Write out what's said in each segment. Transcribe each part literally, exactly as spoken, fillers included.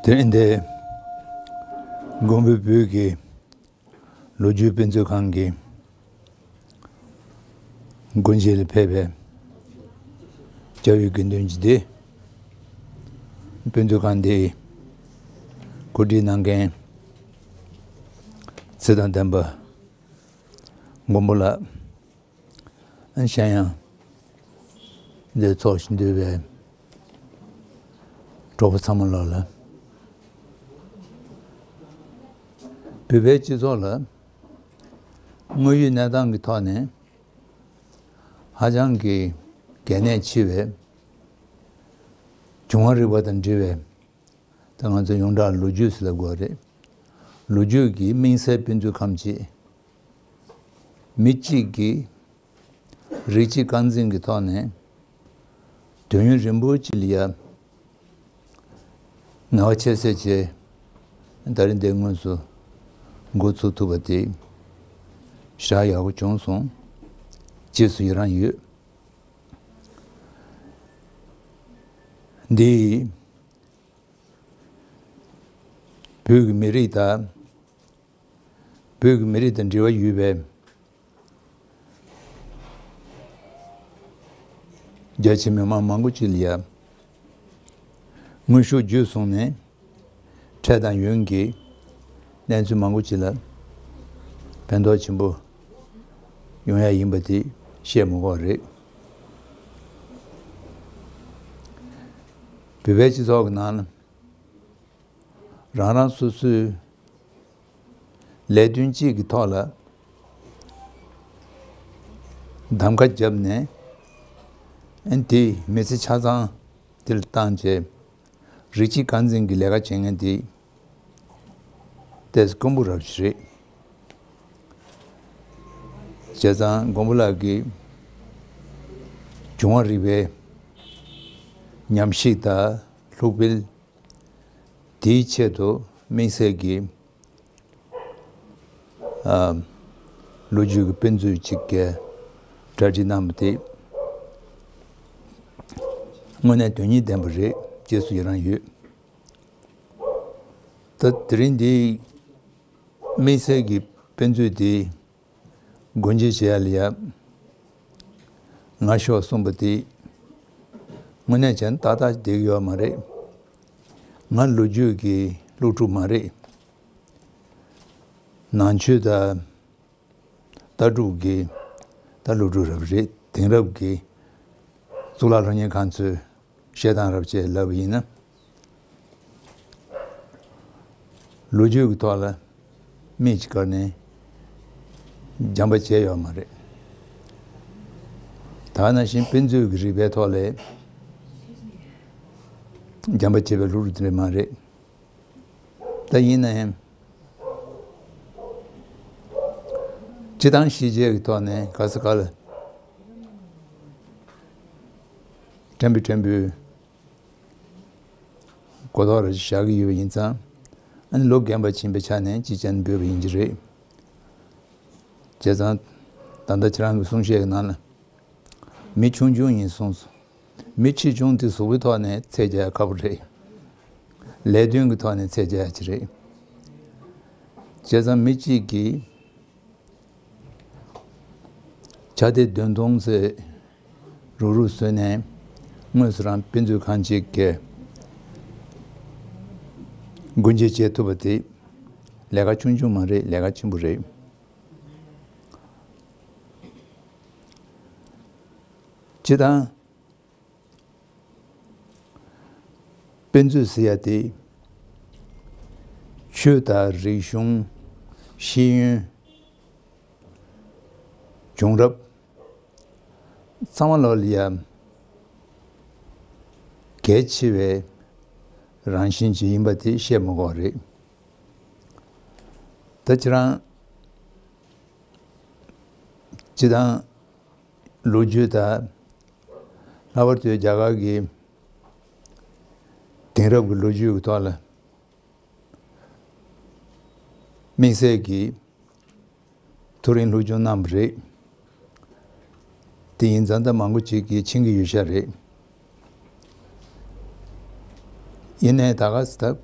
དེ་རིང་འདིར་མགོན་པོའི་བོད་ཀྱི་ལོ་རྒྱུས་དཔེ་མཛོད་ཁང་གི་སྒོ་འབྱེད་ལ་ཕེབས་པའི་སྐྱབས་ཡུལ་དགེ་འདུན་གྱི་སྡེ། དཔེ་མཛོད་ཁང་འདིའི་གོ་སྒྲིག་གནང་མཁན་ཚེ་དང་ལྡན་པ་མགོན་པོ་ལགས། གཞན་ཡང་འདིར་འཚོགས་ཞིང་འདུས་པའི་གྲོགས་པོ་ཚང་མ་ལོག་ལ། བོད་པའི་སྤྱི་ཚོགས་ལ་དངོས་ཡོད་གནས་སྟངས་ཀྱི་ཐོག་ནས་ཧ་ཅང་གི་གལ་གནད་ཆེ་བའི་བྱུང་བ་རིག་པ་དང་འབྲེལ་བའི། ད་ང་ཚོ་ཡོངས་གྲགས་ལོ་རྒྱུས་ཟེར་ལབ་དགོས་རེད། ལོ་རྒྱུས་ཀྱི་དམིགས་བསལ་དཔེ་མཛོད་ཁང་ཅིག་མི་གཅིག་གིས་རིགས་གཅིག་རྐང་འཛིན་གྱི་ཐོག་ནས་དུས་ཡུན་རིང་པོ་ཅིག་ལ་ཡ་ངལ་བ་ཆེ་བསྐྱེད་བྱས། ད་རིང་འདིར་དངོས་སུ་འགོ་ཚུགས་ཐུབ་པ་དེ་ཞེ་དྲག་ཡག་པོ་བྱུང་སོང་། རྗེས་སུ་ཡི་རང་ཡོད། འདི་བོད་ཀྱི་མི་རིགས་དང་། བོད་ཀྱི་མི་རིགས་དང་འབྲེལ་བ་ཡོད་པའི་རྒྱ་ཆེ་མི་མང་མང་པོ་ཅིག་ལ་ཡ་དངོས་ཤུགས་བརྒྱུད་སོང་ནས་འཕྲལ་དང་ཡུན་གྱི་གནས་ཚུལ་མང་པོ་ཅིག་ལ་ཕན་ཐོགས་ཆེན་པོ་ཡོང་ཡ་ཡིན་པ་དེ་བཤད་མི་དགོས་རེད། བོད་པའི་སྤྱི་ཚོགས་ཀྱི་ནང་ལ། རང་རང་སོ་སོའི་ལས་དོན་གཅིག་གི་ཐོག་ལ་གདམ་ཁ་བརྒྱབ་ནས། ཨ་ནི་དེའི་མི་ཚེ་ཆ་ཚང་དེ་ལ་བཏང་བྱས། རིགས་གཅིག་རྐང་འཛིན་གྱི་ལས་ཀ་བྱེད་མཁན་དེ་ཏོག་ཙམ་དཀོན་པོ་རབ་ཞིག་རེད། བྱས་ཙང་མགོན་པོ་ལགས་ཀྱིས་འབྱུང་བ་རིག་པའི་ཉམས་ཞིབ་དང་ལྷུག་སྤེལ། དེའི་ཆེད་དུ་དམིགས་བསལ་གྱི་ཨ། ལོ་རྒྱུས་ཀྱི་དཔེ་མཛོད་ཅིག་གི་གྲ་སྒྲིག་གནང་བ་དེ་དངོས་གནས་དོན་སྙིང་ལྡན་པ་རེད། རྗེས་སུ་ཡི་རང་ཡོད། ད་དེ་རིང་འདི་དམིགས་བསལ་གྱི་དཔེ་མཛོད་དེ་སྒོ་འབྱེད་བྱེད་ཡ་ལ་ཡ་ང་ཤོག་གསུངས་པ་དེ་དངོས་གནས་བྱས་ན་ཏག་ཏག་བསྡད་ཀྱི་ཡོད་མ་རེད། ང་ལོ་རྒྱུས་ཀྱི་སློབ་ཕྲུག་མ་རེད། ནང་ཆོས་དང་ལྟ་གྲུབ་ཀྱི་ད་སློབ་ཕྲུག་རབ་རེད། དེང་རབས་ཀྱི་གཙུག་ལག་སློབ་གཉེར་ཁང་ཚོའི་བཤད་སྟངས་རབ་བྱས་ལབ་པ་ཡིན་ན། ལོ་རྒྱུས་ཀྱི་ཐོག་ལ་མིག་ཅིག་བཀར་ནས་སྦྱང་པ་བྱས་ཡོད་མ་རེད། ད་ནང་བཞིན་དཔེ་མཛོད་ཀྱི་རིག་པའི་ཐོག་ལ་སྦྱང་པ་བྱས་པའི་སློབ་ཕྲུག་དེ་འདྲ་མ་རེད། ད་ཡིན་ན་ཡང་སྤྱི་བཏང་ཤེས་བྱའི་ཐོག་ནས་ག་ས་ག་ལ་ཕྲན་བུ་ཕྲན་བུའི་གོ་རྟོགས་རེ་བཞག་གི་ཡོད་པ་ཡིན་ཙང་། ཨ་ནི་ལོ་རྒན་པ་ཕྱིན་པའི་ཆ་ནས་ཅི་ཅན་འབོད་པ་ཡིན་གྱི་རེད། བྱས་ཙང་ད་ལྟ་ཁྱེད་རང་གི་གསུང་བཤད་ཀྱི་ནང་ལ། མི་ཆུང་ཆུང་ཡིན་གསུངས་སོང་། མི་ཆེ་ཆུང་དེ་གཟུགས་པོའི་ཐོག་ནས་ཚད་རྒྱག་ཡ་ཁག་པོ་རེད། ལས་དོན་གྱི་ཐོག་ནས་ཚད་རྒྱག་ཡ་ཅིག་རེད། བྱས་ཙང་མི་གཅིག་གིས་ཆ་སྡེ་བདུན་སྟོང་ཙམ་རུག་རུག་བཟོས་ནས་དངོས་སུ་རང་དཔེ་མཛོད་ཁང་གཅིག་གི་སྒོ་འབྱེད་བྱེད་ཐུབ་པ་དེ་ལས་ཀ་ཆུང་ཆུང་མ་རེད། ལས་ཀ་ཆེན་པོ་རེད། སྤྱིར་བཏང་དཔེ་མཛོད་ཟེར་ཡ་དེ་ཆོས་དང་རིག་གཞུང་། ཤེས་ཡོན། བྱུང་རབས་ཚང་མ་ལོག་ལ་ཡ་གལ་ཆེ་བའི་རང་བཞིན་ཅིག་ཡིན་པ་དེ་བཤད་མི་དགོས་རེད། ད་ཁྱེད་རང་སྤྱིར་བཏང་ལོ་རྒྱུས་དང་། ལྷག་པར་དུ་རྒྱ་གར་གྱི་དེང་རབས་ཀྱི་ལོ་རྒྱུས་ཀྱི་ཐོག་ལ་དམིགས་བསལ་གྱི་ཐོ་རེངས་སློབ་སྦྱོང་གནང་བ་རེད། དེ་ཡིན་ཙང་ད་མང་པོ་ཅིག་གིས་མཁྱེན་གྱི་ཡོད་ཤག་རེད། ཡིན་ནའི་ད་ག་ས་ད་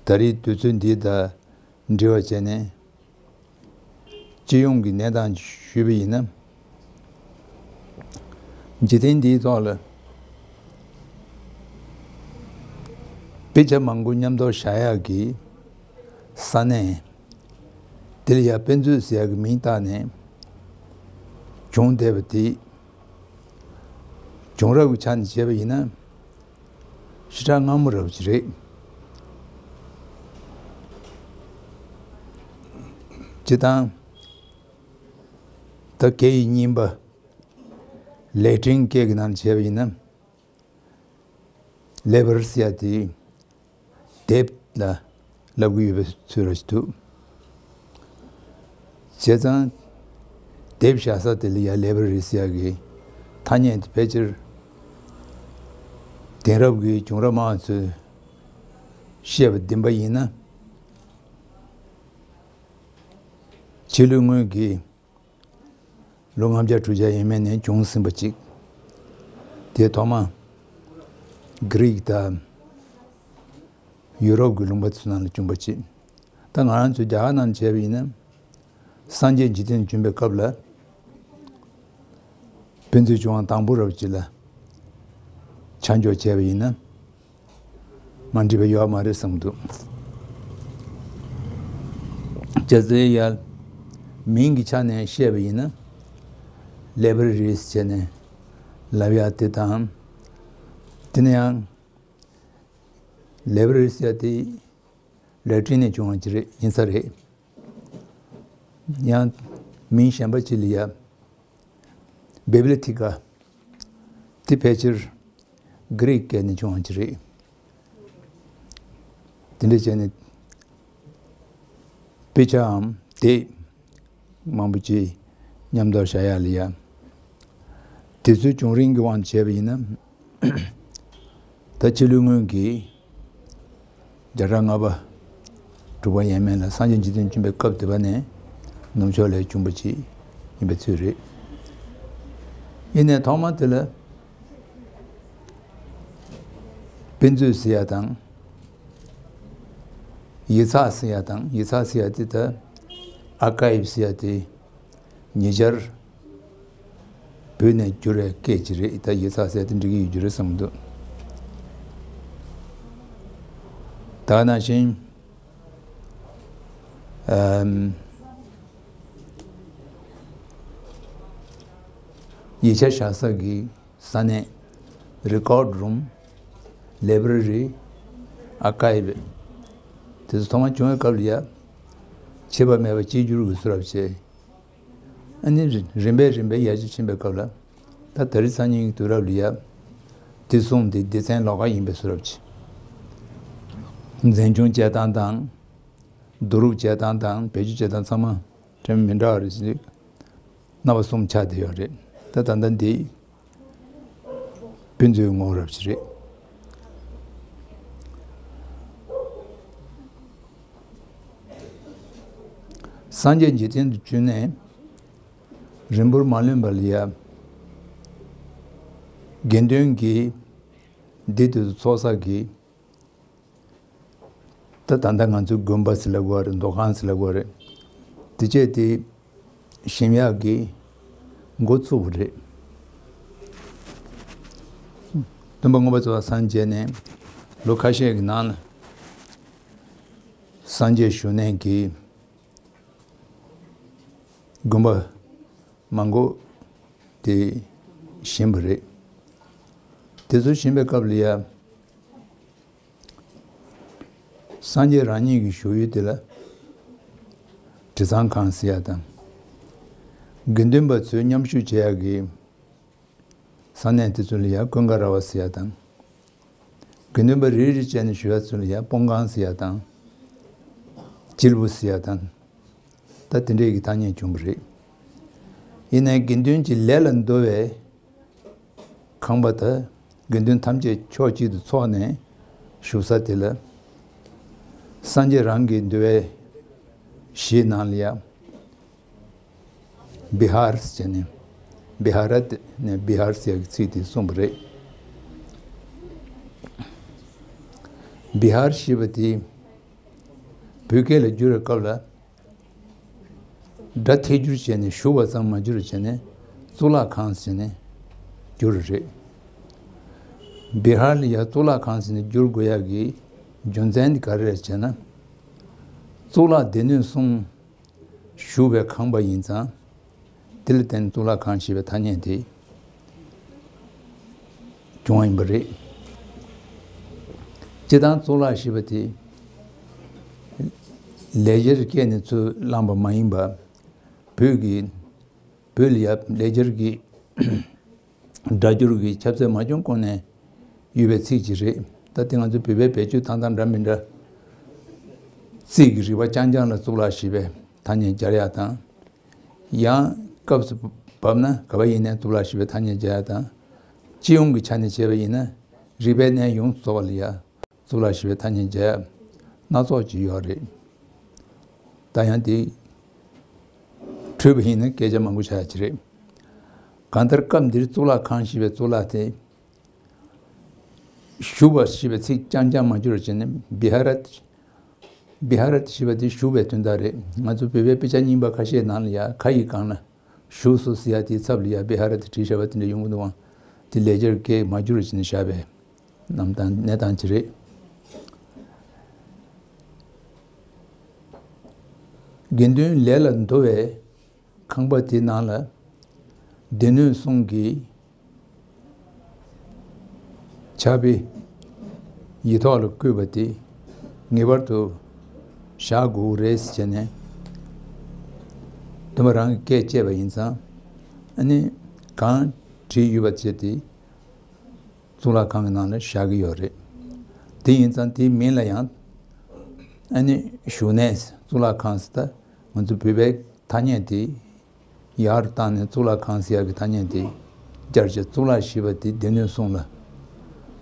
ད་རེས་དུས་ཚོད་འདི་དང་འབྲེལ་བ་བྱས་ནས། སྤྱི་ཡོངས་ཀྱི་གནས་སྟངས་ཞུས་པ་ཡིན་ན། འཇིག་རྟེན་འདིའི་ཐོག་ལ་དཔེ་ཆ་མང་པོ་མཉམ་དུ་བཞག་ཡག་གི་ས་གནས་དེ་ལ་ཡ་དཔེ་མཛོད་ཟེར་ཡག་གི་མིང་བཏགས་ནས་བྱུང་བསྡད་པ་དེ། བྱུང་རབས་ཀྱི་ཆ་ནས་བྱས་པ་ཡིན་ན། ཞེ་དྲག་སྔ་མོ་རབས་ཅིག་རེད། སྤྱིར་བཏང་། ད་སྐད་ཡིག་རྙིང་པ་ལེ་ཊིན་སྐད་ཀྱི་ནང་བྱས་པ་ཡིན་ན། ལེ་བར་ཟེར་ཡ་དེ་དེབ་ལ་ལབ་ཀྱི་ཡོད་པའི་ཚུལ་ར་ཞིག་འདུག་བྱས་ཙང་། དེབ་བཞག་ས་དེ་ལ་ཡ་ལེ་བ་རི་ཟེར་ཡ་གི་ཐ་སྙད་དེ་ཕལ་ཆེར་དེང་རབས་ཀྱི་བྱུང་རབས་སྨྲ་བ་ཚོས་བཤད་པ་བདེན་པ་ཡིན་ན། ཕྱི་ལོའི་སྔོན་གྱི་ལོ་ལྔ་བརྒྱ་དྲུག་བརྒྱ་ཡས་མས་ནས་བྱུང་ཟིན་པ་ཅིག་དེ་ཐོག་མ་གྷི་རིག་དང་ཡུ་རོབ་ཀྱི་ལུང་པ་ཚོའི་ནང་ལ་བྱུང་པ་ཅིག་ད་ང་རང་ཚོའི་རྒྱ་གར་ནང་བྱས་པ་ཡིན་ན། སངས་རྒྱས་འཇིག་རྟེན་བྱོན་པའི་སྐབས་ལ། ཕན་ཚུན་བྱུང་བ་དང་པོ་རབ་ཅིག་ལ་ཆ་འཇོག་བྱས་པ་ཡིན་ན། མ་འགྲིག་པ་ཡོད་མ་རེད་བསམ་འདུག་ཅ་ཙེ་ཡ། མིང་གི་ཆ་ནས་བཤད་པ་ཡིན་ན། ལེ་བ་རི་རིས་བྱས་ནས་ལབ་ཡ་དེ་དང་། དེ་ནས་ཡང་། ལེ་བ་རི་རིས་ཡ་དེ། ལེ་ཊིན་ནས་བྱུང་བ་ཅིག་རེད་ཡིན་ས་རེད། ཡང་། མིང་གཞན་པ་ཅིག་ལ་ཡ། བེ་བི་ལི་ཐི་ཀ་དེ་ཕལ་ཆེར་གྷི་རིག་སྐད་ནས་བྱུང་བ་ཅིག་རེད། དེ་འདྲ་བྱས་ནས་དཔེ་ཆའམ་དེབ་མང་པོ་ཅིག་མཉམ་དུ་བཞག་ཡ་ལ་ཡ། དེ་ཚོའི་བྱུང་རིམ་གྱི་དབང་དུ་བྱས་པ་ཡིན་ན། ད་ཕྱི་ལོའི་སྔོན་གྱི་བརྒྱ་ཕྲག་ལྔ་པ། དྲུག་པ་ཡས་མས་ལ་སངས་རྒྱས་འཇིག་རྟེན་བྱོན་པའི་སྐབས་དེ་པ་ནས་ནུབ་ཕྱོགས་ལ་བྱུང་བ་ཅིག་ཡིན་པའི་ཚུལ་རེད། ཡིན་ནའི་ཐོག་མ་དེ་ལ་དཔེ་མཛོད་ཟེར་ཡ་དང་། ཡིག་ཚགས་ཟེར་ཡ་དང་ཡིག་ཚགས་ཟེར་ཡ་དེ་ད་ཨར་ཁའིབ་ཟེར་ཡ་དེ། ཉེ་ཆར་བོད་ནས་བསྒྱུར་བའི་སྐད་ཅིག་རེད། ད་ཡིག་ཚགས་ཟེར་དེ་འགྲིག་གི་ཡོད་རྒྱུ་རེད་བསམ་གྱི་འདུག་ད་ག་ནང་བཞིན། ཨམ། ཡིག་ཆ་བཞག་ས་གི་ས་གནས། རི་ཀོཌ་རུམ། ལེ་བ་རི་རི། ཨར་ཁའིབ། དེ་ཚོ་ཐོག་མར་བྱུང་བའི་སྐབས་ལ་ཡ། ཕྱེད་པ་མེད་པ་གཅིག་གྱུར་གྱི་བཟོ་འདྲ་བྱས། ཨ་ནི་རིམ་པས་རིམ་པས་ཡར་རྒྱས་ཕྱིན་པའི་སྐབས་ལ། ད་ད་རེས་སང་ཉིན་གྱི་དུས་རབས་ལ་ཡ། དེ་གསུམ་དེ་སྡེ་ཚན་ལོགས་ཀ་ཡིན་པའི་བཟོ་འདྲ་བྱས། འཛིན་སྐྱོང་བྱེད་སྟངས་དང་། བསྡུ་རུབ་བྱེད་སྟངས་དང་བེད་སྤྱོད་བྱེད་སྟངས་ཚང་མ་དེ་མི་འདྲ་བ་རེད་ཟེར། རྣམ་པ་གསུམ་ཆགས་བསྡད་ཡོད་རེད། ད་ད་ལྟ་འདི་དཔེ་མཛོད་ངོ་བོ་རབ་ཅིག་རེད། སངས་རྒྱས་འཇིག་རྟེན་དུ་བྱོན་ནས་རིང་པོར་མ་ལོན་པ་ལ་ཡ། དགེ་འདུན་གྱི་འདི་དུས་སུ་ཚོགས་བསགས་ཀྱི། ད་ད་ལྟ་ང་ཚོའི་དགོན་པ་ཟེར་ལབ་དགོས་རེད། མདོ་ཁང་ཟེར་ལབ་དགོས་རེད། དེ་བཅས་དེ་ཞིམ་ཡག་གི་འགོ་ཚུགས་པ་རེད། སྟོན་པ་མངོན་པར་རྫོགས་པར་སངས་རྒྱས་ནས་ལོ་ཁ་ཤས་ཀྱི་ནང་ལ་སངས་རྒྱས་བཞུགས་གནས་ཀྱི་དགོན་པ་མང་པོ་དེ་བཞེངས་པ་རེད། དེ་ཚོ་བཞེངས་པའི་སྐབས་ལ་ཡ། སངས་རྒྱས་རང་ཉིད་ཀྱི་བཞུགས་ཡུལ་དེ་ལ་དྲི་གཙང་ཁང་ཟེར་ཡ་དང་། དགེ་འདུན་པ་ཚོས་མཉམ་ཞུགས་བྱེད་ཡག་གི་ས་གནས་དེ་ཚོ་ལ་ཡ་ཀུན་དགའ་ར་བ་ཟེར་ཡ་དང་། དགེ་འདུན་པ་རེ་རེ་བྱས་ནས་བཞུགས་ཡ་ཚོ་ལ་ཡ་སྤོང་ཁང་ཟེར་ཡ་དང་། སྐྱིལ་བུ་ཟེར་ཡ་དང་། ད་དེ་འདྲའི་གི་ཐ་སྙད་བྱུང་བ་རེད། ཡིན་ནའི་དགེ་འདུན་གྱི་ལས་ལ་འདོད་པའི་ཁང་པ་དང་དགེ་འདུན་ཐམས་ཅད་ཕྱོགས་གཅིག་ཏུ་ཚོགས་ནས་བཞུགས་ས་དེ་ལ། སངས་རྒྱས་རང་གི་འདུལ་བའི་གཞིའི་ནང་ལ་ཡང་བི་ཧར་ཟེར་ནས། བི་ཧ་ར་ནས་བི་ཧར་ཟེར་གྱི་ཚིག་དེ་གསུངས་པ་རེད། བི་ཧར་ཞེས་པ་དེ། བོད་སྐད་ལ་བསྒྱུར་བའི་སྐབས་ལ། སྒྲ་ཐད་སྒྱུར་བྱས་ནས་ཞུ་བ་ཙམ་མ་བསྒྱུར་བྱས་ནས་གཙུག་ལག་ཁང་ཟེར་ནས་བསྒྱུར་རེད། བི་ཧར་ལ་ཡང་གཙུག་ལག་ཁང་ཟེར་ནས་བསྒྱུར་དགོས་ཡག་གི་རྒྱུ་མཚན་དེ་ག་རེ་རེད་ཅེ་ན། གཙུག་ལག་སྡེ་སྣོད་གསུམ་བཞུགས་པའི་ཁང་པ་ཡིན་ཙང་། དེ་ལ་བརྟེན་གཙུག་ལག་ཁང་ཞེས་པའི་ཐ་སྙད་དེ་བྱུང་བ་ཡིན་པ་རེད། སྤྱིར་བཏང་གཙུག་ལག་ཞེས་པ་དེ་ལེགས་སྦྱར་སྐད་ནས་ཚུར་བླངས་པ་མ་ཡིན་པ། བོད་ཀྱི་བོད་ལ་ཡ་ལེགས་སྦྱར་གྱི་སྒྲ་སྒྱུར་གྱི་ཁྱབ་ཚད་མ་བྱུང་གོང་ནས་ཡོད་པའི་ཚིག་ཅིག་རེད། ད་དེ་ང་ཚོ་བོད་པའི་བེད་སྤྱོད་བཏང་སྟངས་འདྲ་མི་འདྲ། རྩིས་ཀྱི་རིག་པ་རྐྱང་རྐྱང་ལ་གཙུག་ལག་ཞེས་པའི་ཐ་སྙད་སྦྱར་ཡག་དང་། ཡང་སྐབས་སུ་བབས་ན་ག་པར་ཡིན་ནའི་གཙུག་ལག་ཞེས་པའི་ཐ་སྙད་སྦྱར་ཡག་དང་། སྤྱི་ཡོངས་ཀྱི་ཆ་ནས་བྱས་པ་ཡིན་ན་རིག་པའི་གནས་ཡོངས་སུ་རྫོགས་པ་ལ་ཡ་གཙུག་ལག་ཞེས་པའི་ཐ་སྙད་སྦྱར་ཡག་སྣ་ཚོགས་ཅིག་ཡོད་རེད། ད་ཡང་དེ་འཁྲུལ་པ་ཡིན་ན་སྐད་ཆ་མང་པོ་བྱ་ཡག་ཅིག་རེད། གང་ལྟར་སྐབས་འདིར་གཙུག་ལག་ཁང་ཞེས་པའི་གཙུག་ལག་དེ། བཞུགས་པ་ཞེས་པའི་ཚིག་རྐྱང་རྐྱང་མ་བསྒྱུར་བྱས་ནས་བི་ཧ་ར། བི་ཧ་ར་ཞེས་པ་དེ་བཞུགས་པའི་དོན་དག་རེད། ང་ཚོ་བོད་པའི་དཔེ་ཆ་རྙིང་པ་ཁ་ཤས་ནང་ལ་ཡ་ཁ་ཡི་སྒང་ལ་བཞུགས་སོ་ཟེར་ཡ་དེའི་ཚབ་ལ་ཡ་བི་ཧ་ར་དེ་བྲིས་བཞག་པ་དེ་འདྲ་ཡོང་གི་འདུག་ཨང་། དེ་ལེགས་སྦྱར་སྐད་མ་བསྒྱུར་བྱས་ནས་བཞག་པའི་རྣམ་ཐར་གནས་སྟངས་ཅིག་རེད། དགེ་འདུན་ལས་ལ་འདུ་བའི་ཁང་པ་དེའི་ནང་ལ་སྡེ་སྣོད་གསུམ་གྱི་ཕྱག་དཔེ་ཡིག་ཐོག་ལ་བཀོད་པ་དེ་ངེས་པར་དུ་བཞག་དགོས་རེད་ཟེར་ནས་སྟོན་པ་རང་གིས་བཀས་བཅད་པ་ཡིན་ཙང་། ཨ་ནི་གང་བྲིས་ཡོད་པ་བྱས་ཏེ་གཙུག་ལག་ཁང་གི་ནང་ལ་བཞག་གི་ཡོད་རེད། དེ་ཡིན་ཙང་དེའི་མིང་ལ་ཡང་ཨ་ནི་བཞུགས་གནས་གཙུག་ལག་ཁང་ཟེར། ད་ང་ཚོ་བོད་པའི་ཐ་སྙད་དེ་ཡར་བཏང་ནས་གཙུག་ལག་ཁང་ཟེར་ཡག་གི་ཐ་སྙད་དེ་སྦྱར་བྱས། གཙུག་ལག་ཞེས་པ་དེ་སྡེ་སྣོད་གསུམ་ལ་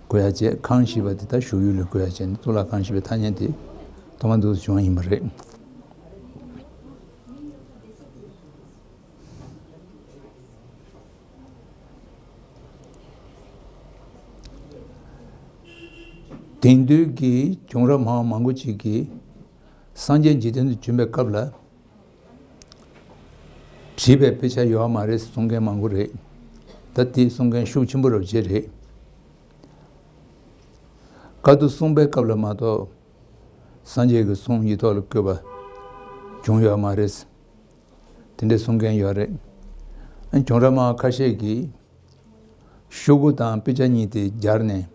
གོ་ཡག་བྱས། ཁང་ཞེས་པ་དེ་ད་བཞུགས་ཡུལ་ལ་གོ་ཡག་བྱས་ནས་གཙུག་ལག་ཁང་ཞེས་པའི་ཐ་སྙད་དེ་ཐོག་མ་འདུག་སེ་བྱུང་བ་ཡིན་པ་རེད། དེང་དུས་ཀྱི་གྱོང་ར་མང་མང་པོ་ཅིག་གིས་སངས་རྒྱས་འཇིག་རྟེན་དུ་བྱོན་པའི་སྐབས་ལ་བྲིས་པའི་དཔེ་ཆ་ཡོད་མ་རེད་གསུང་མཁན་མང་པོ་རེད། ད་དེ་གསུང་མཁན་ཤུགས་ཆེན་པོ་རབ་བྱེད་རེད། བཀའ་བསྡུ་གསུངས་པའི་སྐབས་ལ་མ་གཏོགས་སངས་རྒྱས་ཀྱི་གསུང་ཡིག་ཐོག་ལ་བཀོད་པ་བྱུང་ཡོད་མ་རེད། དེ་འདྲའི་གསུང་མཁན་ཡོད་རེད། ཨ་ནི་གྱོང་ར་མང་ཁ་ཤས་ཀྱིས་ཤོག་གུ་དང་དཔེ་ཆ་གཉིས་དེ་སྦྱར་ནས།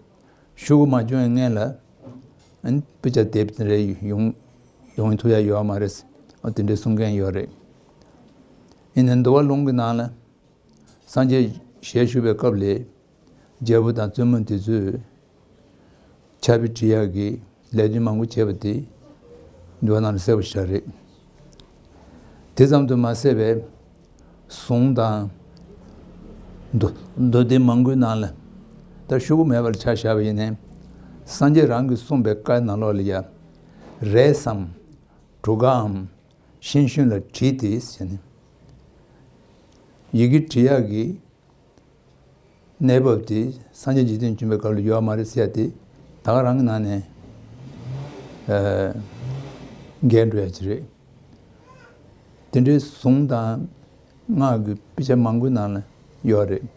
ཤོག་གུ་མ་བྱུང་བའི་སྔོན་ལ་ཨ་ནི་དཔེ་ཆ་དེབ་དེ་འདྲ་ཡོང་ཡོང་ཐུབ་ཡ་ཡོད་མ་རེད། ཨ་དེ་འདྲའི་གསུང་མཁན་ཡོད་རེད། ཡིན་ནའི་འདུལ་བ་ལུང་གི་ནང་ལ་སངས་རྒྱས་ཞལ་བཞུགས་པའི་སྐབས་ལ་རྒྱལ་པོ་དང་བཙུན་མོ་དེ་ཚོས་ཕྱག་དཔེ་བྲིས་ཡག་གི་ལས་དོན་མང་པོ་བྱས་པ་དེ་འདུལ་བ་ནང་ལ་གསལ་པོ་ཞིག་རེད། དེ་ཙམ་དུ་མ་ཟད་པའི་གཟུངས་དང་མདོ་མདོ་སྡེ་མང་པོའི་ནང་ལ། ད་ཤོག་གུ་མེད་པར་ཆ་བཞག་པ་ཡིན་ནའི་སངས་རྒྱས་རང་གིས་གསུངས་པའི་བཀའ་ནང་ལོགས་ལ་ཡ་རས་སམ་གྲུ་ཁའམ་ཤིང་ཤུན་ལ་བྲིས་ཏེ་ཟེར་ནས། ཡི་གེ་བྲི་ཡག་གི་གནས་བབ་དེ་སངས་རྒྱས་འཇིག་རྟེན་བྱོན་པའི་སྐབས་ལ་ཡོད་མ་རེད་ཟེར་ཡ་དེ་ད་ག་རང་གི་ནང་ནས་ཨ་འགལ་འགྲོ་ཡ་ཅིག་རེད། དེ་འདྲའི་གཟུངས་དང་སྔགས་ཀྱི་དཔེ་ཆ་མང་པོའི་ནང་ལ་ཡོད་རེད།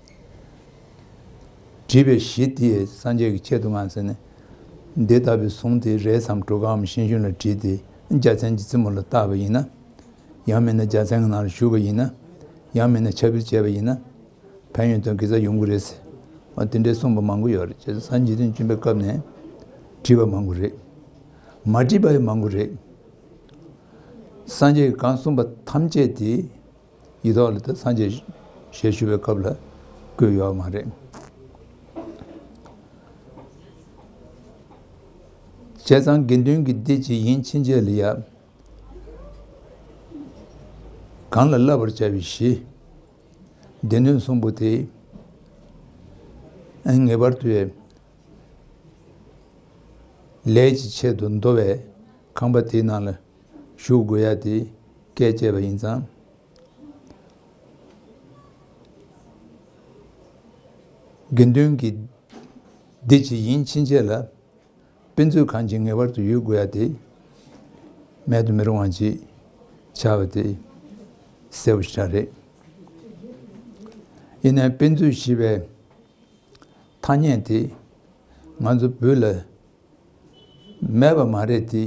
བྲིས་པའི་གཞི་དེ་སངས་རྒྱས་ཀྱི་ཆེད་དུ་མངགས་ཟེར་ནས། འདི་ལྟ་བུའི་གཟུངས་དེ་རས་སམ་གྲུ་ཁའམ་ཤིང་ཤུན་ལ་བྲིས་ཏེ་རྒྱལ་མཚན་གྱི་རྩེ་མོ་ལ་བཏགས་པ་ཡིན་ན། ཡང་མིན་ན་རྒྱལ་མཚན་གྱི་ནང་ལ་བཞུགས་པ་ཡིན་ན། ཡང་མིན་ན་ཕྱག་དཔེ་བྱས་པ་ཡིན་ན། ཕན་ཡོན་དང་དགེ་རྩ་ཡོང་གི་རེད་ཟེར། འོ་དེ་འདྲའི་གསུངས་པ་མང་པོ་ཡོད་རེད། བྱས་ཙང་སངས་རྒྱས་འཇིག་རྟེན་བྱོན་པའི་སྐབས་ནས་བྲིས་པ་མང་པོ་རེད། མ་བྲིས་པ་ཡང་མང་པོ་རེད། སངས་རྒྱས་ཀྱིས་གང་གསུངས་པ་ཐམས་ཅད་དེ་ཡིག་ཐོག་ལ་ད་སངས་རྒྱས་ཞལ་བཞུགས་པའི་སྐབས་ལ་བཀོད་ཡོད་མ་རེད། བྱས་ཙང་དགེ་འདུན་གྱི་སྡེ་གཅིག་ཡིན་ཕྱིན་ཆད་ལ་ཡ། གང་ལ་བསླབ་པར་བྱ་བའི་གཞི། སྡེ་སྣོད་གསུམ་པོ་དེ་ངེས་པར་དུ་ལས་ཀྱི་ཆེད་དུ་འདུལ་བའི་ཁང་པ་དེའི་ནང་ལ་བཞུགས་དགོས་ཡ་དེ་བཀས་བཅད་པ་ཡིན་ཙང་། དགེ་འདུན་གྱི་སྡེ་གཅིག་ཡིན་ཕྱིན་ཆད་ལ། དཔེ་མཛོད་ཁང་ཅིག་ངེས་པར་དུ་ཡོད་དགོས་ཡ་དེ་ མེད་དུ་མི་རུང་བ་ཅིག་ཆགས་པ་དེ་གསལ་པོ་ཞེ་དྲག་རེད། ཡིན་ནའི་དཔེ་མཛོད་ཞེས་པའི་ཐ་སྙད་དེ་ང་ཚོ་བོད་ལ་མེད་པ་མ་རེད་དེ།